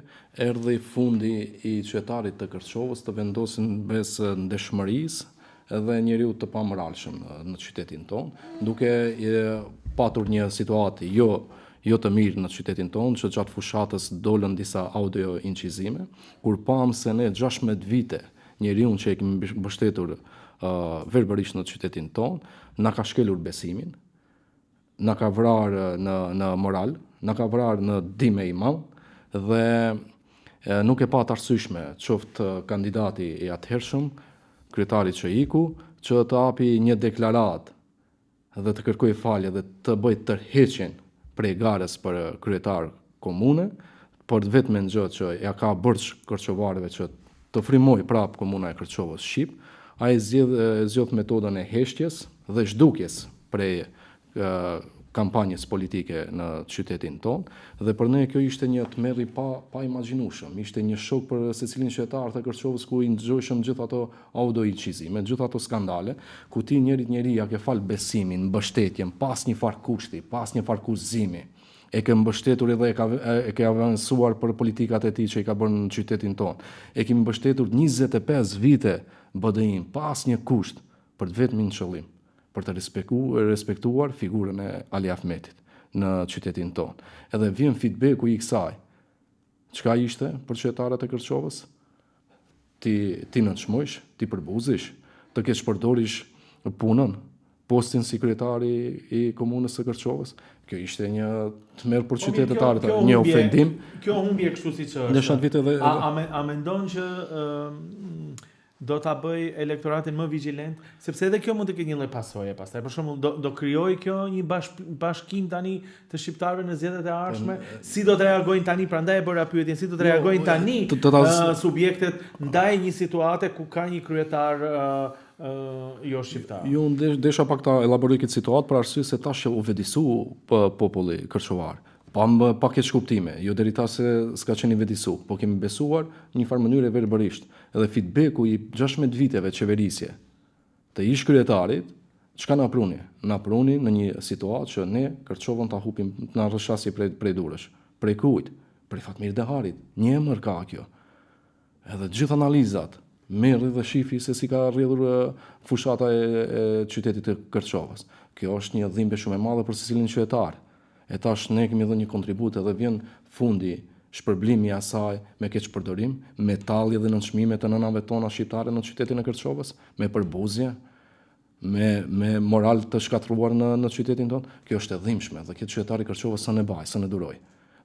S2: erdhi fundi i qytetarit të Kërçovës të vendosin mes ndershmërisë dhe njeriut të pamoralshëm në qytetin tonë, duke patur një situatë jo jo të mirë në qytetin tonë, që gjatë fushatës dolën disa audio incizime, kur pamë se ne 16 vite njeriun që e kemi mbështetur verbërisht në qytetin tonë, na ka shkelur besimin, na ka vrarë në në moral, na ka vrarë në din e iman dhe nuk e pa të arsyeshme, qoftë kandidati i atëhershëm, kryetari që iku, që të api një deklaratë dhe të kërkojë falje dhe të bëjë tërheqjen prej garës për kryetar komune, për të vetmen gjë që ja ka borxh kërçovarëve që të frymojë prapë komuna e Kërçovës shqip, ai zgjedh zgjodh metodën e heshtjes dhe zhdukjes prej kampanjës politike në qytetin tonë dhe për ne kjo ishte një tmerr i pa paimagjinueshëm, ishte një shok për secilin qytetar të Kërçovës ku i ndëgjojshëm gjithë ato audio-incizime, gjithë ato skandale, ku ti njërit njeri ja ke fal besimin, mbështetjen, pa asnjë farë kushti, pa asnjë farë kushtëzimi, e ke mbështetur edhe e ka e ke avancuar për politikat e tij që i ka bërë në qytetin tonë. E kemi mbështetur 25 vite BDI-n pa asnjë kusht, për të vetmin qëllim, për të respeku, respektuar figurën e Ali Ahmetit në qytetin tonë. Edhe vjen feedbacku i kësaj. Çka ishte për qytetarët e Kërçovës? Ti t'i nënçmojsh, t'i përbuzish, të keqpërdorish punën, postin si kryetar i, i komunës së Kërçovës. Kjo ishte një tmerr për po qytetarët, një ofendim.
S1: Kjo humbje kështu siç është.
S2: Në vite
S1: dhe a, a, me, a mendon që ë do ta bëjë elektoratin më vigjilent, sepse edhe kjo mund të ketë një lloj pasoje pastaj. Për shembull, do do krijojë kjo një bash, bashkim tani të shqiptarëve në zgjedhjet e ardhshme, si do të reagojnë tani, prandaj e bëra pyetjen, si do të jo, reagojnë tani të, të, të, uh, subjektet ndaj një situate ku ka një kryetar uh, uh, jo shqiptar.
S2: Jo, unë desha pak ta elaboroj këtë situatë për arsye se tash u vetëdisu populli kërçovar. Pa më pa keqkuptime, jo deri tash se s'ka qenë i vetëdisu, po kemi besuar në një farë mënyre verbërisht. Edhe feedbacku i 16 viteve qeverisje të ish kryetarit, çka na pruni? Na pruni në një situatë që ne Kërçovën ta hupim, të na rrëshqasi prej prej durësh. Prej kujt? Prej Fatmir Deharit. Një emër ka kjo. Edhe të gjithë analizat, merri dhe shifi se si ka rrjedhur fushata e, e qytetit të Kërçovës. Kjo është një dhimbje shumë e madhe për secilin qytetar. E tash ne kemi dhënë një kontribut edhe vjen fundi shpërblimi i asaj me keqpërdorim, me tallje dhe nënçmime të nënave tona shqiptare në qytetin e Kërçovës, me përbuzje, me me moral të shkatërruar në në qytetin tonë, kjo është e dhimbshme dhe këtë qytetari i Kërçovës s'e baj, s'e duroj.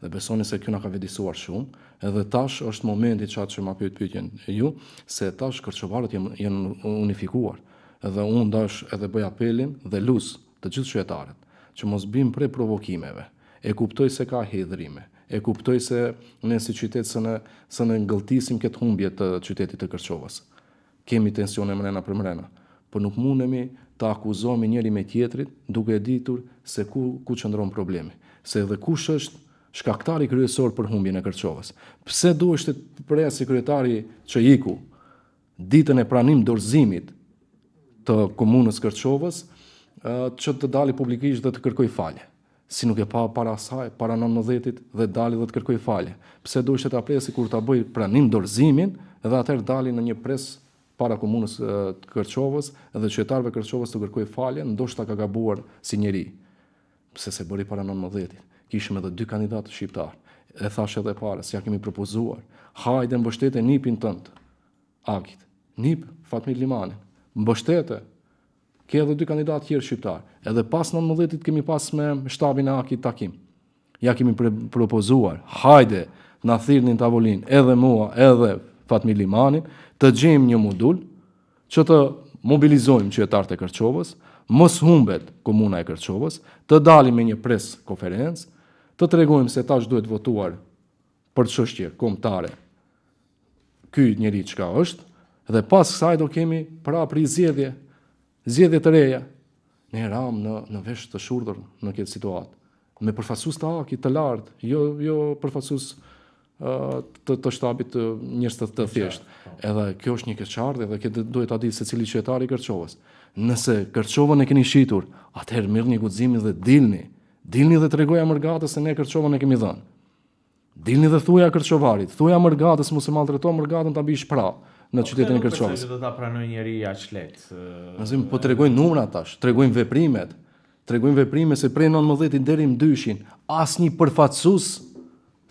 S2: Dhe besoni se kjo na ka vetëdijësuar shumë, edhe tash është momenti që atë që ma pyet pyetjen ju, se tash kërçovarët janë janë unifikuar. Edhe unë dash edhe bëj apelin dhe lus të gjithë qytetarët që mos bim pre provokimeve. E kuptoj se ka hidhrime, e kuptoj se ne si qytet s'e s'e ngëlltisim këtë humbje të qytetit të Kërçovës. Kemi tensione mrena për mrena, por nuk mundemi të akuzohemi njëri me tjetrin duke e ditur se ku ku qëndron problemi, se edhe kush është shkaktari kryesor për humbjen e Kërçovës. Pse duheshte të presi kryetari që iku ditën e pranim dorëzimit të komunës Kërçovës që të dali publikisht dhe të kërkojë falje. Si nuk e pa para asaj, para nëntëmbëdhjetit dhe dali dhe të kërkojë falje. Pse duheshte ta presi kur ta bëjë pranim dorëzimin dhe atëherë dali në një pres para komunës të Kërçovës dhe qytetarëve Kërçovës të kërkojë falje, ndoshta ka gabuar si njeri. Pse s'e bëri para nëntëmbëdhjetit? Kishim edhe dy kandidatë shqiptarë. E thashë edhe para, se ja kemi propozuar. Hajde mbështete nipin tënd. Agit. Nip Fatmir Limanin. Mbështete. Ke edhe dy kandidatë tjerë shqiptarë. Edhe pas 19-it kemi pas me shtabin e AKI takim. Ja kemi propozuar, hajde, na thirrni në tavolinë, edhe mua, edhe Fatmir Limanin, të gjejmë një modul që të mobilizojmë qytetarët e Kërçovës, mos humbet komuna e Kërçovës, të dalim me një pres konferencë, të tregojmë se tash duhet votuar për çështje kombëtare ky njeri çka është, dhe pas kësaj do kemi prapë rizgjedhje, zgjedhje të reja. Ne ramë në, në vesh të shurdhër në këtë situatë, me përfaqësues të AKI të lartë, jo, jo përfaqësues të, të shtabit të njerëz të, të thjeshtë. Po. Edhe kjo është një keqardhje dhe këtë duhet ta di secili qytetar i Kërçovës. Nëse Kërçovën e keni shitur, atëherë merrni guximin dhe dilni. Dilni dhe tregoja mërgatës se ne Kërçovën e kemi dhënë. Dilni dhe thuja Kërçovarit, thuja mërgatës mos e maltreto mërgatën ta bish pra në po, qytetin e Kërçovës.
S1: Nuk do ta pranojë njeri aq lehtë.
S2: Nazim, po tregojnë numrat tash, tregojnë veprimet. Tregojnë veprime se prej 19-it deri në dyshin, asnjë përfaqësues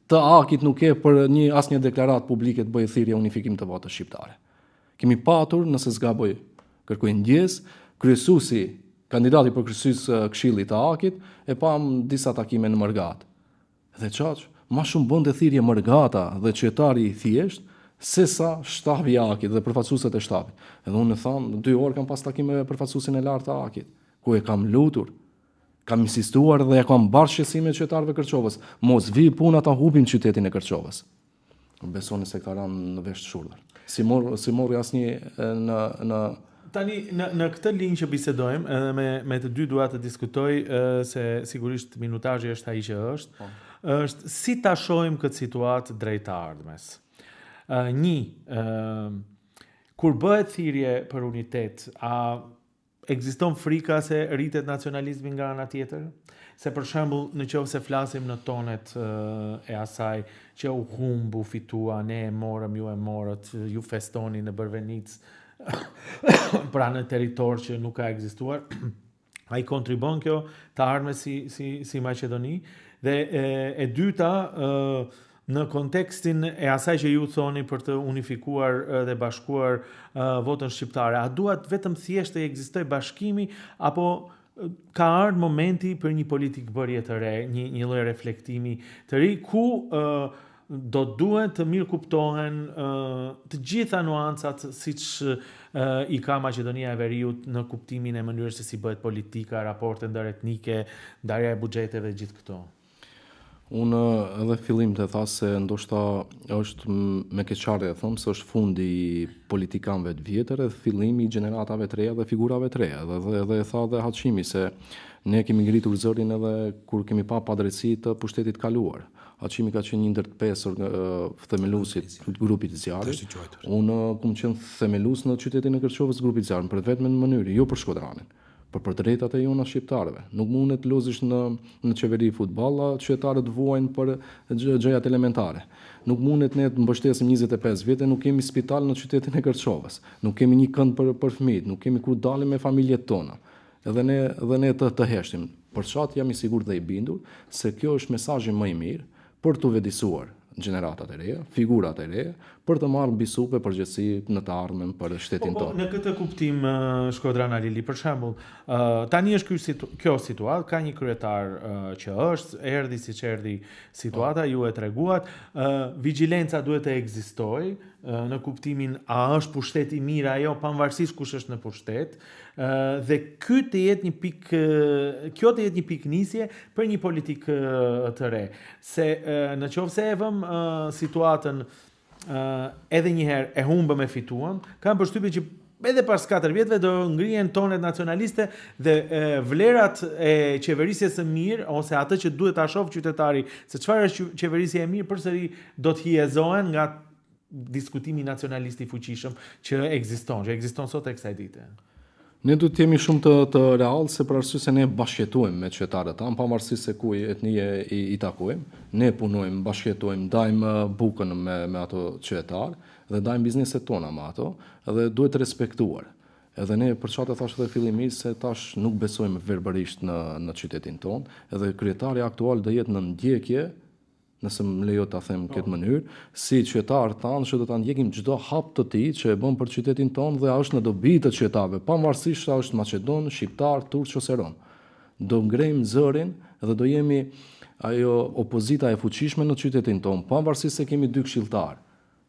S2: të AKI-t nuk e për një asnjë deklaratë publike të bëjë thirrje unifikim të votës shqiptare. Kemi patur, nëse s'gaboj, kërkoj ndjesë, kryesuesi, kandidati për kryesues këshillit të AKI-t, e pam disa takime në mërgatë. Dhe qaq, ma shumë bënte thirrje mërgata dhe qytetari i thjeshtë, sesa shtabi i AKI-t dhe përfaqësuesit e shtabit. Edhe unë tham, dy orë kam pas takim me përfaqësuesin e lartë të AKI-t, ku e kam lutur, kam insistuar dhe ja kam bartë shqetësimin e qytetarëve Kërçovës, mos vi puna ta hupim qytetin e Kërçovës. Besoni se ka rënë në vesh të shurdhër. S'i mor, s'i mori asnjë në në
S1: Tani në në këtë linjë që bisedojmë, edhe me me të dy dua të diskutoj se sigurisht minutazhi është ai që është. Po. Është si ta shohim këtë situatë drejt të ardhmes. Ë një, ë kur bëhet thirrje për unitet, a Ekziston frika se rritet nacionalizmi nga ana tjetër? Se për shembull, në qoftë se flasim në tonet e asaj që u humb, u fitua, ne e morëm, ju e morët, ju festoni në Bërvenicë, pra në territor që nuk ka ekzistuar, a i kontribon kjo të ardhmes si si si Maqedoni? Dhe e, e dyta, ë Në kontekstin e asaj që ju thoni për të unifikuar dhe bashkuar votën shqiptare, a duhet vetëm thjesht të ekzistojë bashkimi apo ka ardhur momenti për një politikëbërje të re, një një lloj reflektimi të ri ku do duhet të mirëkuptohen të gjitha nuancat siç i ka Maqedonia e Veriut në kuptimin e mënyrës se si bëhet politika, raporte ndëretnike, ndarja e buxheteve, gjithë këto.
S2: Unë edhe fillim të tha se ndoshta është me keqardhje e them se është fundi i politikanëve të vjetër edhe fillimi i gjeneratave të reja dhe figurave të reja. Edhe edhe, edhe e tha dhe Hashimi se ne kemi ngritur zërin edhe kur kemi pa padrejtësi të pushtetit të kaluar. Hashimi ka qenë një ndër të pesë themeluesit të grupit të zjarrit. Unë kam qenë themelues në qytetin e Kërçovës të grupit të zjarrit, për të vetmen mënyrë, jo për Shkodranin. Por për drejtat e jona shqiptarëve. Nuk mundet të lozish në në qeveri futboll, a qytetarët vuajnë për gjërat elementare. Nuk mundet ne të mbështesim 25 vjet e nuk kemi spital në qytetin e Kërçovës. Nuk kemi një kënd për për fëmijët, nuk kemi ku dalim me familjet tona. Edhe ne dhe ne të të heshtim. Për qatë jam i sigurt dhe i bindur se kjo është mesazhi më i mirë për t'u vetëdijësuar gjeneratat e reja, figurat e reja, për të marrë mbi supe përgjegjësi në të ardhmen për shtetin
S1: po, po,
S2: tonë.
S1: Në këtë kuptim Shkodran Halili, për shembull, tani është ky situ, kjo situatë, ka një kryetar që është, erdhi siç erdhi situata, po. ju e treguat, vigjilenca duhet të ekzistojë në kuptimin a është pushteti i mirë ajo pavarësisht kush është në pushtet, dhe ky të jetë një pikë kjo të jetë një pikënisje për një politikë të re. Se në qoftë se e vëmë situatën edhe një herë e humbëm e fituam, kam përshtypjen që edhe pas 4 vjetëve do ngrihen tonet nacionaliste dhe e, vlerat e qeverisjes së mirë ose atë që duhet ta shohë qytetari se çfarë është qeverisja e mirë përsëri do të hijezohen nga diskutimi nacionalist i fuqishëm që ekziston, që ekziston sot e kësaj dite.
S2: Ne duhet të jemi shumë të të real se për arsye se ne bashkëjetojmë me qytetarët tanë, pavarësisht se kuj etnie i, i takojmë, ne punojmë, bashkëjetojmë, ndajmë bukën me me ato qytetarë dhe ndajmë bizneset tona me ato dhe duhet respektuar. Edhe ne për çfarë të thashë edhe fillimisht se tash nuk besojmë verbërisht në në qytetin tonë, edhe kryetari aktual do jetë në ndjekje nëse më lejo ta them në këtë po. mënyrë, si qytetarë tanë që do ta ndjekim çdo hap të tij që e bën për qytetin tonë dhe a është në dobi të qytetarëve, pavarësisht a është maqedon, shqiptar, turq ose rom. Do ngrejmë zërin dhe do jemi ajo opozita e fuqishme në qytetin tonë, pavarësisht se kemi dy këshilltarë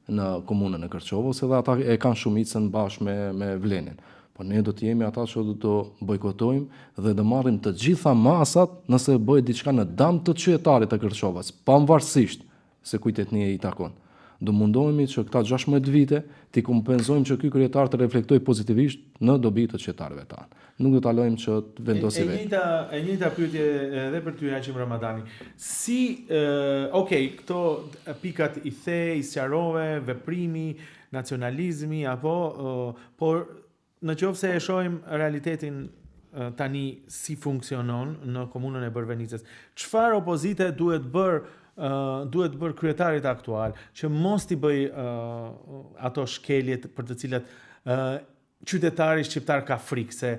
S2: në komunën e Kërçovës edhe ata e kanë shumicën bashkë me me Vlenin. Po ne do të jemi ata që do të bojkotojmë dhe do marrim të gjitha masat nëse bëhet diçka në dam të qytetarit të Kërçovës, pavarësisht se kujt etnie i takon. Do mundohemi që këta 16 vite t'i kompenzojmë që ky kryetar të reflektojë pozitivisht në dobi të qytetarëve tanë. Nuk do ta lëjmë që të vendosi
S1: vetë. E njëjta e njëjta pyetje edhe për ty Haqim Ramadani. Si, ok, këto pikat i the, i sqarove, veprimi, nacionalizmi apo por në qoftë se e shohim realitetin tani si funksionon në komunën e Bërvenicës, çfarë opozite duhet bërë duhet bërë kryetarit aktual që mos t'i bëjë ato shkeljet për të cilat qytetari shqiptar ka frikë se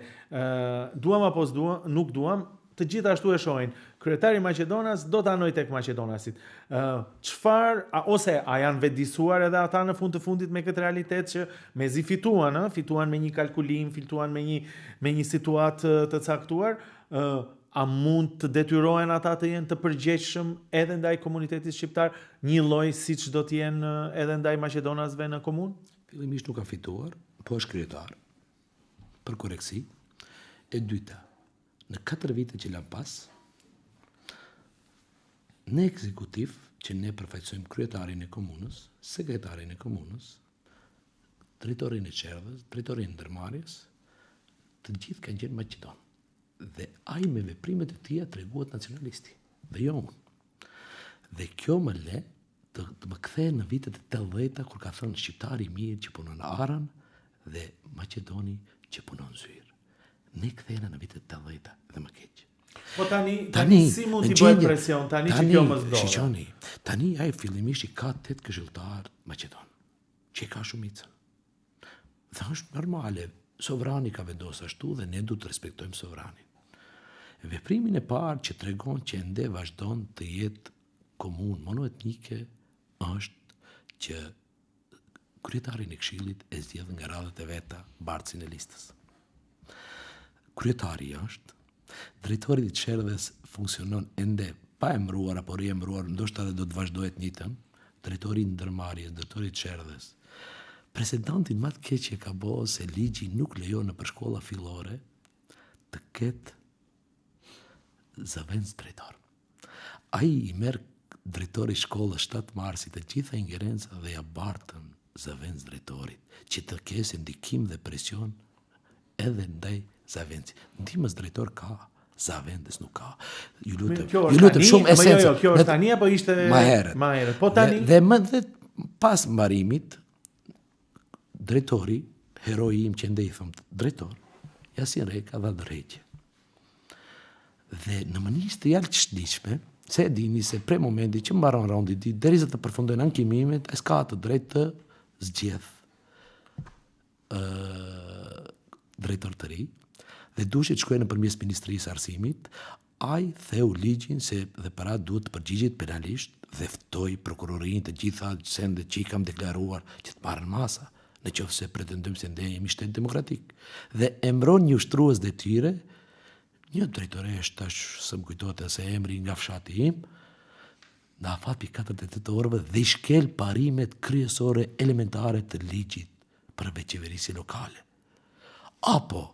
S1: duam apo s'duam, nuk duam, të gjithë ashtu e shohin. Kryetari maqedonas do të anojë tek maqedonasit. Ë çfarë a, ose a janë vetëdijësuar edhe ata në fund të fundit me këtë realitet që mezi fituan, ë, fituan me një kalkulim, fituan me një me një situatë të caktuar, ë a mund të detyrohen ata të jenë të përgjegjshëm edhe ndaj komunitetit shqiptar, njëlloj siç do të jenë edhe ndaj maqedonasve në komunë?
S3: Fillimisht nuk ka fituar, po është kryetar. Për korrektësi. E dyta, në 4 vite që lam pas, në ekzekutiv që ne përfaqësojmë kryetarin e komunës, sekretarin e komunës, drejtorin e çerdhes, drejtorin e ndërmarrjes, të gjithë kanë qenë maqedon. Dhe ai me veprimet e tija treguat nacionalisti, dhe jo unë. Dhe kjo më le të, të më kthejë në vitet e 80-ta kur ka thënë shqiptari i mirë që punon arën dhe maqedoni që punon zyrë. Ne kthehena në vitet e 80-ta dhe më
S1: keq. Po tani, tani, tani si mund t'i bëhet presion tani, tani që kjo mos
S3: ndodhë? Shiqoni, tani ai fillimisht i ka 8 këshilltar maqedon, që e ka shumicën. Dhe është normale, sovrani ka vendosur ashtu dhe ne duhet të respektojmë sovranin. Veprimin e parë që tregon që ende vazhdon të jetë komunë monoetnike është që kryetarin e këshillit e zgjedh nga radhët e veta bartësin e listës. Kryetari është, drejtori i çerdhes funksionon ende pa emëruar apo riemëruar, ndoshta edhe do të vazhdojë të njëjtën, drejtori i ndërmarrjes, drejtori i çerdhes. Precedentin më të keq që ka bo se ligji nuk lejon nëpër shkolla fillore të ketë zëvendës drejtor. Ai i merr drejtori i shkollës 7 marsit të gjitha ingerenca dhe ja bartën zëvendës drejtorit, që të ketë ndikim dhe presion edhe ndaj zëvendësit. Ndihmës drejtor ka, zëvendës nuk ka. Ju lutem, ju lutem shumë
S1: esencë. Jo, jo, kjo është tani apo ishte
S3: më herët?
S1: Më herët. Po tani
S3: dhe, dhe më dhe pas mbarimit drejtori, heroi im që ende i them drejtor, Jasin Reka dha dorëheqje. Dhe në mënyrë të jashtëligjshme, se e dini se prej momentit që mbaron raundi i dytë derisa të përfundojnë ankimimet, ai s'ka të drejtë të zgjedh ë drejtor të ri dhe duhej të shkojë nëpërmjet Ministrisë së Arsimit, ai theu ligjin se dhe për atë duhet të përgjigjet penalisht dhe ftoi prokurorinë të gjitha sendet që i kam deklaruar që të marrën masa, në qoftë se pretendojmë se ne jemi shtet demokratik. Dhe emëron një ushtrues detyre, një drejtoreshë tash s'më kujtohet as emri nga fshati im, në afat prej 48 orëve dhe i shkel parimet kryesore elementare të ligjit për vetëqeverisje lokale. Apo,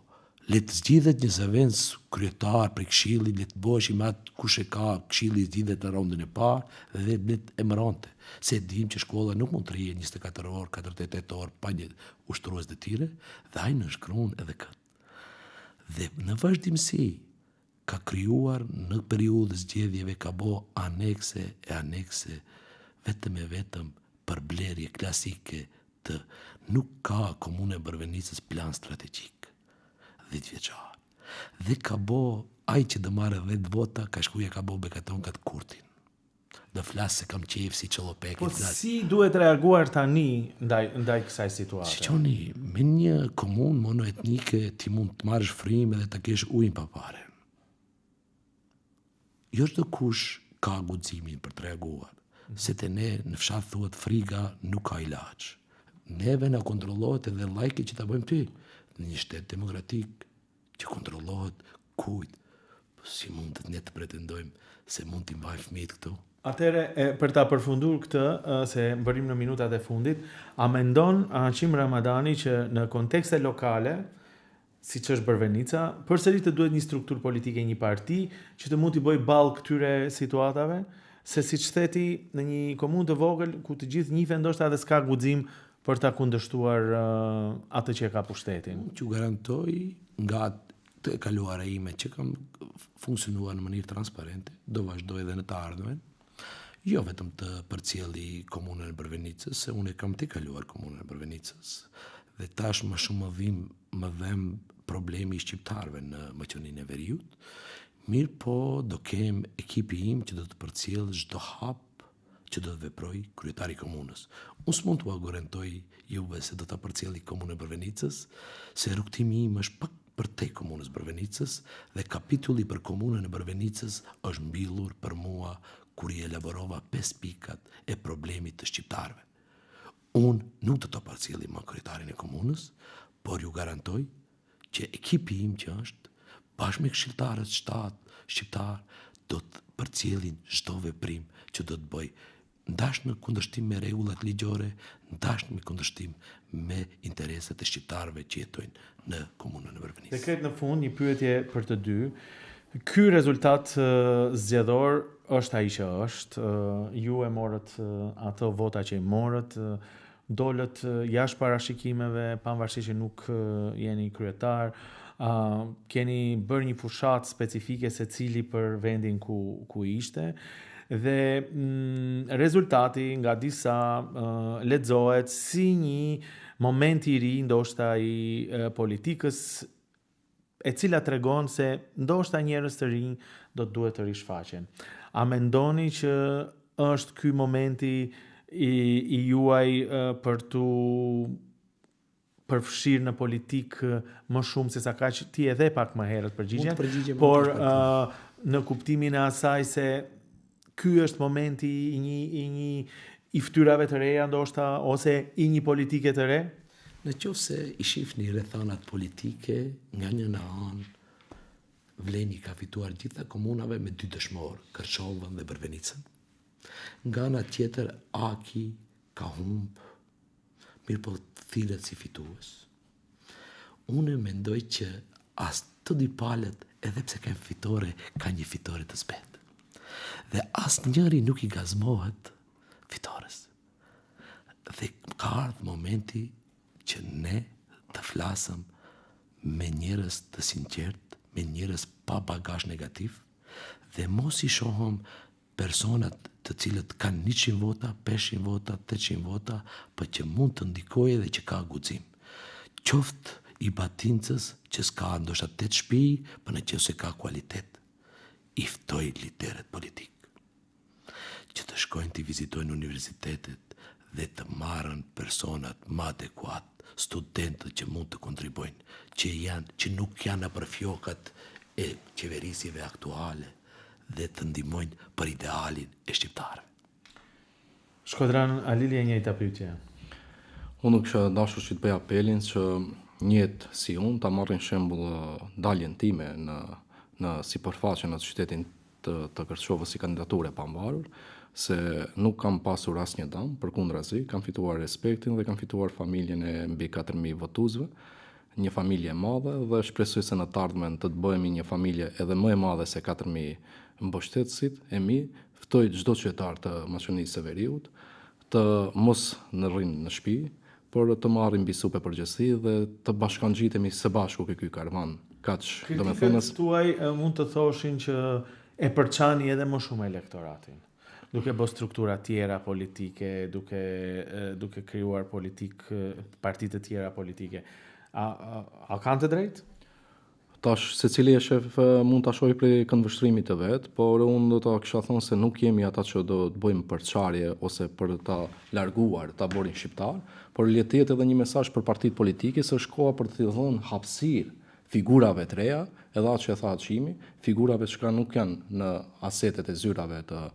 S3: le të zgjidhet një zëvendës kryetar prej këshillit, le të bëhesh me atë kush e ka këshilli zgjidhet në raundin e parë dhe le të emëronte. Se e dimë që shkolla nuk mund të rrijë 24 orë, 48 orë pa një ushtrues detyre dhe ai nënshkruan edhe këtë. Dhe në vazhdimësi ka krijuar në periudhë zgjedhjeve ka bo anekse e anekse vetëm e vetëm për blerje klasike të nuk ka komuna e Bërvenicës plan strategjik 10 vjeçar dhe ka bo ai që do marrë 10 vota ka shku ja ka bo bekatonkat Kurtin do flas se kam qejf si çellopek
S1: Po si duhet reaguar tani ndaj ndaj kësaj situate?
S3: Shikoni, me një komunë monoetnike ti mund të marrësh frymë edhe ta kesh ujin pa pare. Jo çdo kush ka guximin për të reaguar, se te ne në fshat thuhet friga nuk ka ilaç. Neve na kontrollohet edhe like që ta bëjmë ty në një shtet demokratik që kontrollohet kujt, po si mundet ne të pretendojmë se mund t'i mbajmë fëmijët këtu?
S1: Atëherë, për ta përfundur këtë, se mbërrijmë në minutat e fundit, a mendon Hashim Ramadani që në kontekste lokale, siç është Bërvenica, përsëri të duhet një strukturë politike, një parti që të mund t'i bëjë ballë këtyre situatave? Se siç the ti, në një komunë të vogël ku të gjithë njihen ndoshta edhe s'ka guxim për ta kundërshtuar atë që e ka
S3: pushtetin. Unë t'ju garantoj nga e kaluara ime që kam funksionuar në mënyrë transparente, do vazhdoj edhe në të ardhmen. Jo vetëm të përcjelli komunën e Bërvenicës, se unë e kam tejkaluar komunën e Bërvenicës dhe tash më shumë më dhim, më dhemb problemi i shqiptarëve në Maqedoninë e Veriut. Mirëpo do kem ekipi im që do të përcjellë çdo hap që do të veprojë kryetari i komunës. Unë s'mund t'ua garantoj juve se do ta përcjelli komunën e Bërvenicës, se rrugëtimi im është pak përtej komunës Bërvenicës dhe kapitulli për komunën e Bërvenicës është mbyllur për mua kur i elaborova pesë pikat e problemit të shqiptarëve. Unë nuk do ta përcjelli më kryetarin e komunës, por ju garantoj që ekipi im që është, bashkë me këshilltarët shtatë shqiptarë, do të përcjellin çdo veprim që do të bëj ndash në kundërshtim me rregullat ligjore, ndash në kundërshtim me interesat e shqiptarëve që jetojnë në komunën e
S1: Bërvenicës. Dhe krejt në fund një pyetje për të dy. Ky rezultat zgjedhor është ai që është. Ju e morët ato vota që i morët, dolët jashtë parashikimeve, pavarësisht që nuk jeni kryetar, uh, keni bërë një fushatë specifike secili për vendin ku ku ishte dhe mm, rezultati nga disa uh, lexohet si një moment i ri ndoshta i uh, politikës e cila tregon se ndoshta njerëz të rinj do të duhet të rishfaqen. A mendoni që është ky momenti i, i juaj për t'u përfshirë në politikë më shumë se sa kaq ti edhe pak më herët
S3: përgjigjen,
S1: por uh, në kuptimin e asaj se ky është momenti i një i një i fytyrave të reja ndoshta ose i një politike të re?
S3: Në qoftë se i shifni rrethanat politike, nga njëna anë, Vleni ka fituar gjitha komunave me dy dëshmorë, Kërçovën dhe Bërvenicën. Nga ana tjetër, AKI ka humb, mirëpo thirret si fitues. Unë mendoj që as të dy palët, edhe pse kanë fitore, kanë një fitore të zbehtë. Dhe asnjëri nuk i gazmohet fitores. Dhe ka ardhë momenti që ne të flasëm me njerëz të sinqertë, me njerëz pa bagazh negativ dhe mos i shohëm personat të cilët kanë 100 vota, 500 vota, 800 vota, po që mund të ndikojë dhe që ka guxim. Qoftë i Batincës që s'ka ndoshta 8 shpi, për në qoftë se ka kualitet, i ftoj liderët politik që të shkojnë të vizitojnë universitetet dhe të marrën personat më adekuat, studentët që mund të kontribojnë, që janë, që nuk janë nëpër fjokat e qeverisjeve aktuale dhe të ndihmojnë për idealin e shqiptarëve.
S1: Shkodran Alili e njëjta pyetje.
S2: Unë nuk kisha dashur që të bëj apelin që njët si unë ta marrin shembull daljen time në në sipërfaqe në qytetin të, të Kërçovës si kandidaturë e pavarur, se nuk kam pasur asnjë dëm, përkundrazi, kam fituar respektin dhe kam fituar familjen e mbi 4000 votuesve, një familje e madhe dhe shpresoj se në të ardhmen të të bëhemi një familje edhe më e madhe se 4000 mbështetësit e mi. Ftoj çdo qytetar të Maqedonisë së Veriut të mos në rrinë në shtëpi, por të marrim mbi supe përgjegjësi dhe të bashkangjitemi së bashku ke ky karvan. Kaq,
S1: domethënës. Kritikët tuaj mund të thoshin që e përçani edhe më shumë elektoratin, duke bë struktura tjera politike, duke duke krijuar politik parti të tjera politike. A a, a kanë të drejtë?
S2: Tash, secili e shef mund ta shohë prej këndvështrimit të vet, por unë do ta kisha thënë se nuk jemi ata që do të bëjmë përçarje ose për ta larguar taborin shqiptar, por le të jetë edhe një mesazh për partitë politike se është koha për të dhënë hapësirë figurave të reja, edhe atë që e tha Hashimi, figurave që nuk janë në asetet e zyrave të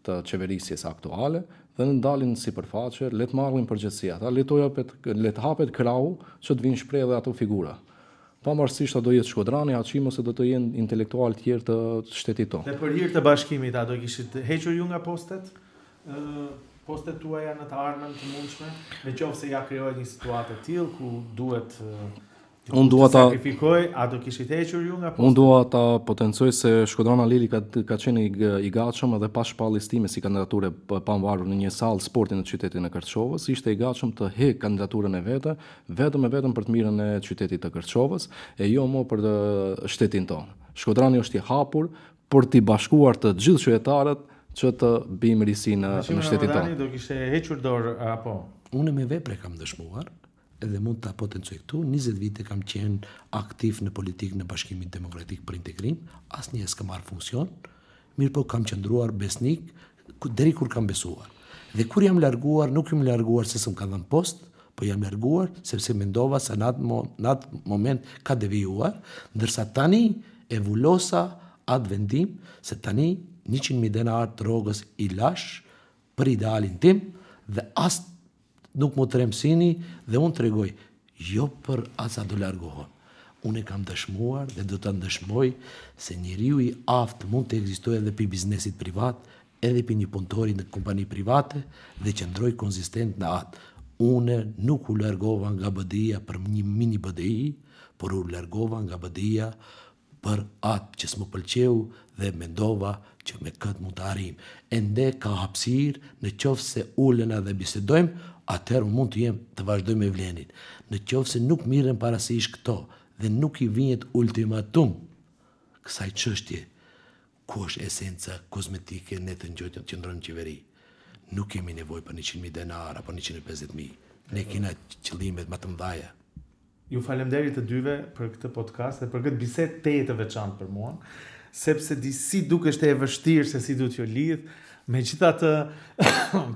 S2: të qeverisjes aktuale dhe në dalin në sipërfaqe, le të marrin përgjegjësi ata, le të jepet, le të hapet krahu që të vinë shpreh edhe ato figura. Pavarësisht a do jetë Shkodrani, Hashim ose do të jenë intelektualë tjerë të shtetit tonë.
S1: Dhe për hir të bashkimit, a do kishit hequr ju nga postet? Ë postet tuaja në të ardhmen të mundshme, në qoftë se ja krijohet një situatë e tillë ku duhet
S2: Unë dua
S1: ta sakrifikoj, a do kishit hequr ju nga
S2: postet? Unë dua ta potencoj se Shkodran Alili ka ka qenë i, i gatshëm edhe pas shpalljes time si kandidaturë e pavarur në një sallë sporti në qytetin e Kërçovës, ishte i gatshëm të hek kandidaturën e vete, vetëm e vetëm për të mirën e qytetit të Kërçovës, e jo më për shtetin tonë. Shkodrani është i hapur për t'i bashkuar të gjithë qytetarët që të bëjmë risi në, në shtetin tonë.
S1: do kishte hequr dorë apo?
S3: Unë me vepre kam dëshmuar edhe mund ta potencoj këtu, 20 vite kam qenë aktiv në politikë në Bashkimin Demokratik për Integrim, asnjëherë s'kam marrë funksion, mirë po kam qëndruar besnik deri kur kam besuar. Dhe kur jam larguar, nuk jam larguar se s'm kanë dhënë post, po jam larguar sepse mendova se në atë, mo, në atë moment ka devijuar, ndërsa tani e vulosa atë vendim se tani 100.000 denar të rrogës i lash për idealin tim dhe as nuk më tremb syni dhe unë tregoj jo për asa do largohem. Unë e kam dëshmuar dhe do ta dëshmoj se njeriu i aftë mund të ekzistojë edhe pi biznesit privat, edhe pi një punëtori në kompani private dhe qëndroj konzistent në atë. Unë nuk u largova nga BDI-ja për një mini BDI, por u largova nga BDI-ja për atë që s'më pëlqeu dhe mendova që me këtë mund të arrijmë. Ende ka hapësirë, në qoftë se ulena dhe bisedojmë, atëherë unë mund të jem të vazhdoj me vlenin. Në qoftë se nuk mirren parasysh këto dhe nuk i vihet ultimatum kësaj çështje, ku është esenca kozmetike ne të ngjojtë të qëndrojmë në qeveri. Nuk kemi nevojë për 100.000 denar apo 150.000. Ne kena qëllimet më të mëdha.
S1: Ju falemnderit të dyve për këtë podcast dhe për këtë bisedë tejet të veçantë për mua, sepse disi dukesh e vështirë se si duhet t'ju lidh, megjithatë,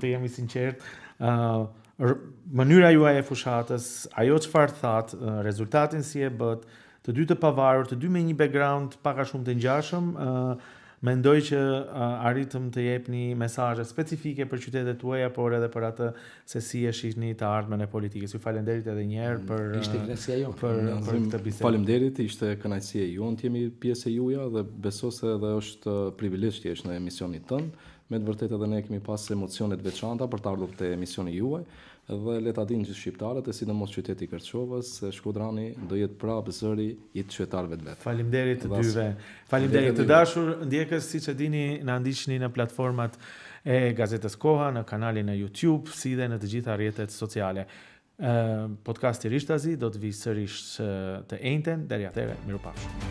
S1: të jemi sinqert, uh, mënyra juaj e fushatës, ajo çfarë thatë, uh, rezultatin si e bët, të dy të pavarur, të dy me një background pak a shumë të ngjashëm, uh, mendoj që uh, arritëm të jepni mesazhe specifike për qytetet tuaja, por edhe për atë se si e shihni të ardhmen e politikës. Ju falenderit edhe një herë për
S3: Ishte kënaqësia jonë.
S1: për për këtë bisedë.
S2: Faleminderit, ishte kënaqësia jonë të jemi pjesë e juaja dhe besoj se edhe është privilegj të jesh në emisionin tënd. Me të vërtetë edhe ne kemi pas emocione të veçanta për të ardhur te emisioni juaj dhe le ta dinë gjithë shqiptarët e sidomos qyteti i Kërçovës se Shkodrani do jetë prapë zëri i të qytetarëve të vet.
S1: Faleminderit të dyve. Faleminderit të dashur ndjekës, siç e dini, na ndiqni në platformat e Gazetës Koha, në kanalin në YouTube, si dhe në të gjitha rrjetet sociale. Podcasti Rishtazi do të vijë sërish të enjten, deri atëherë, mirupafshim.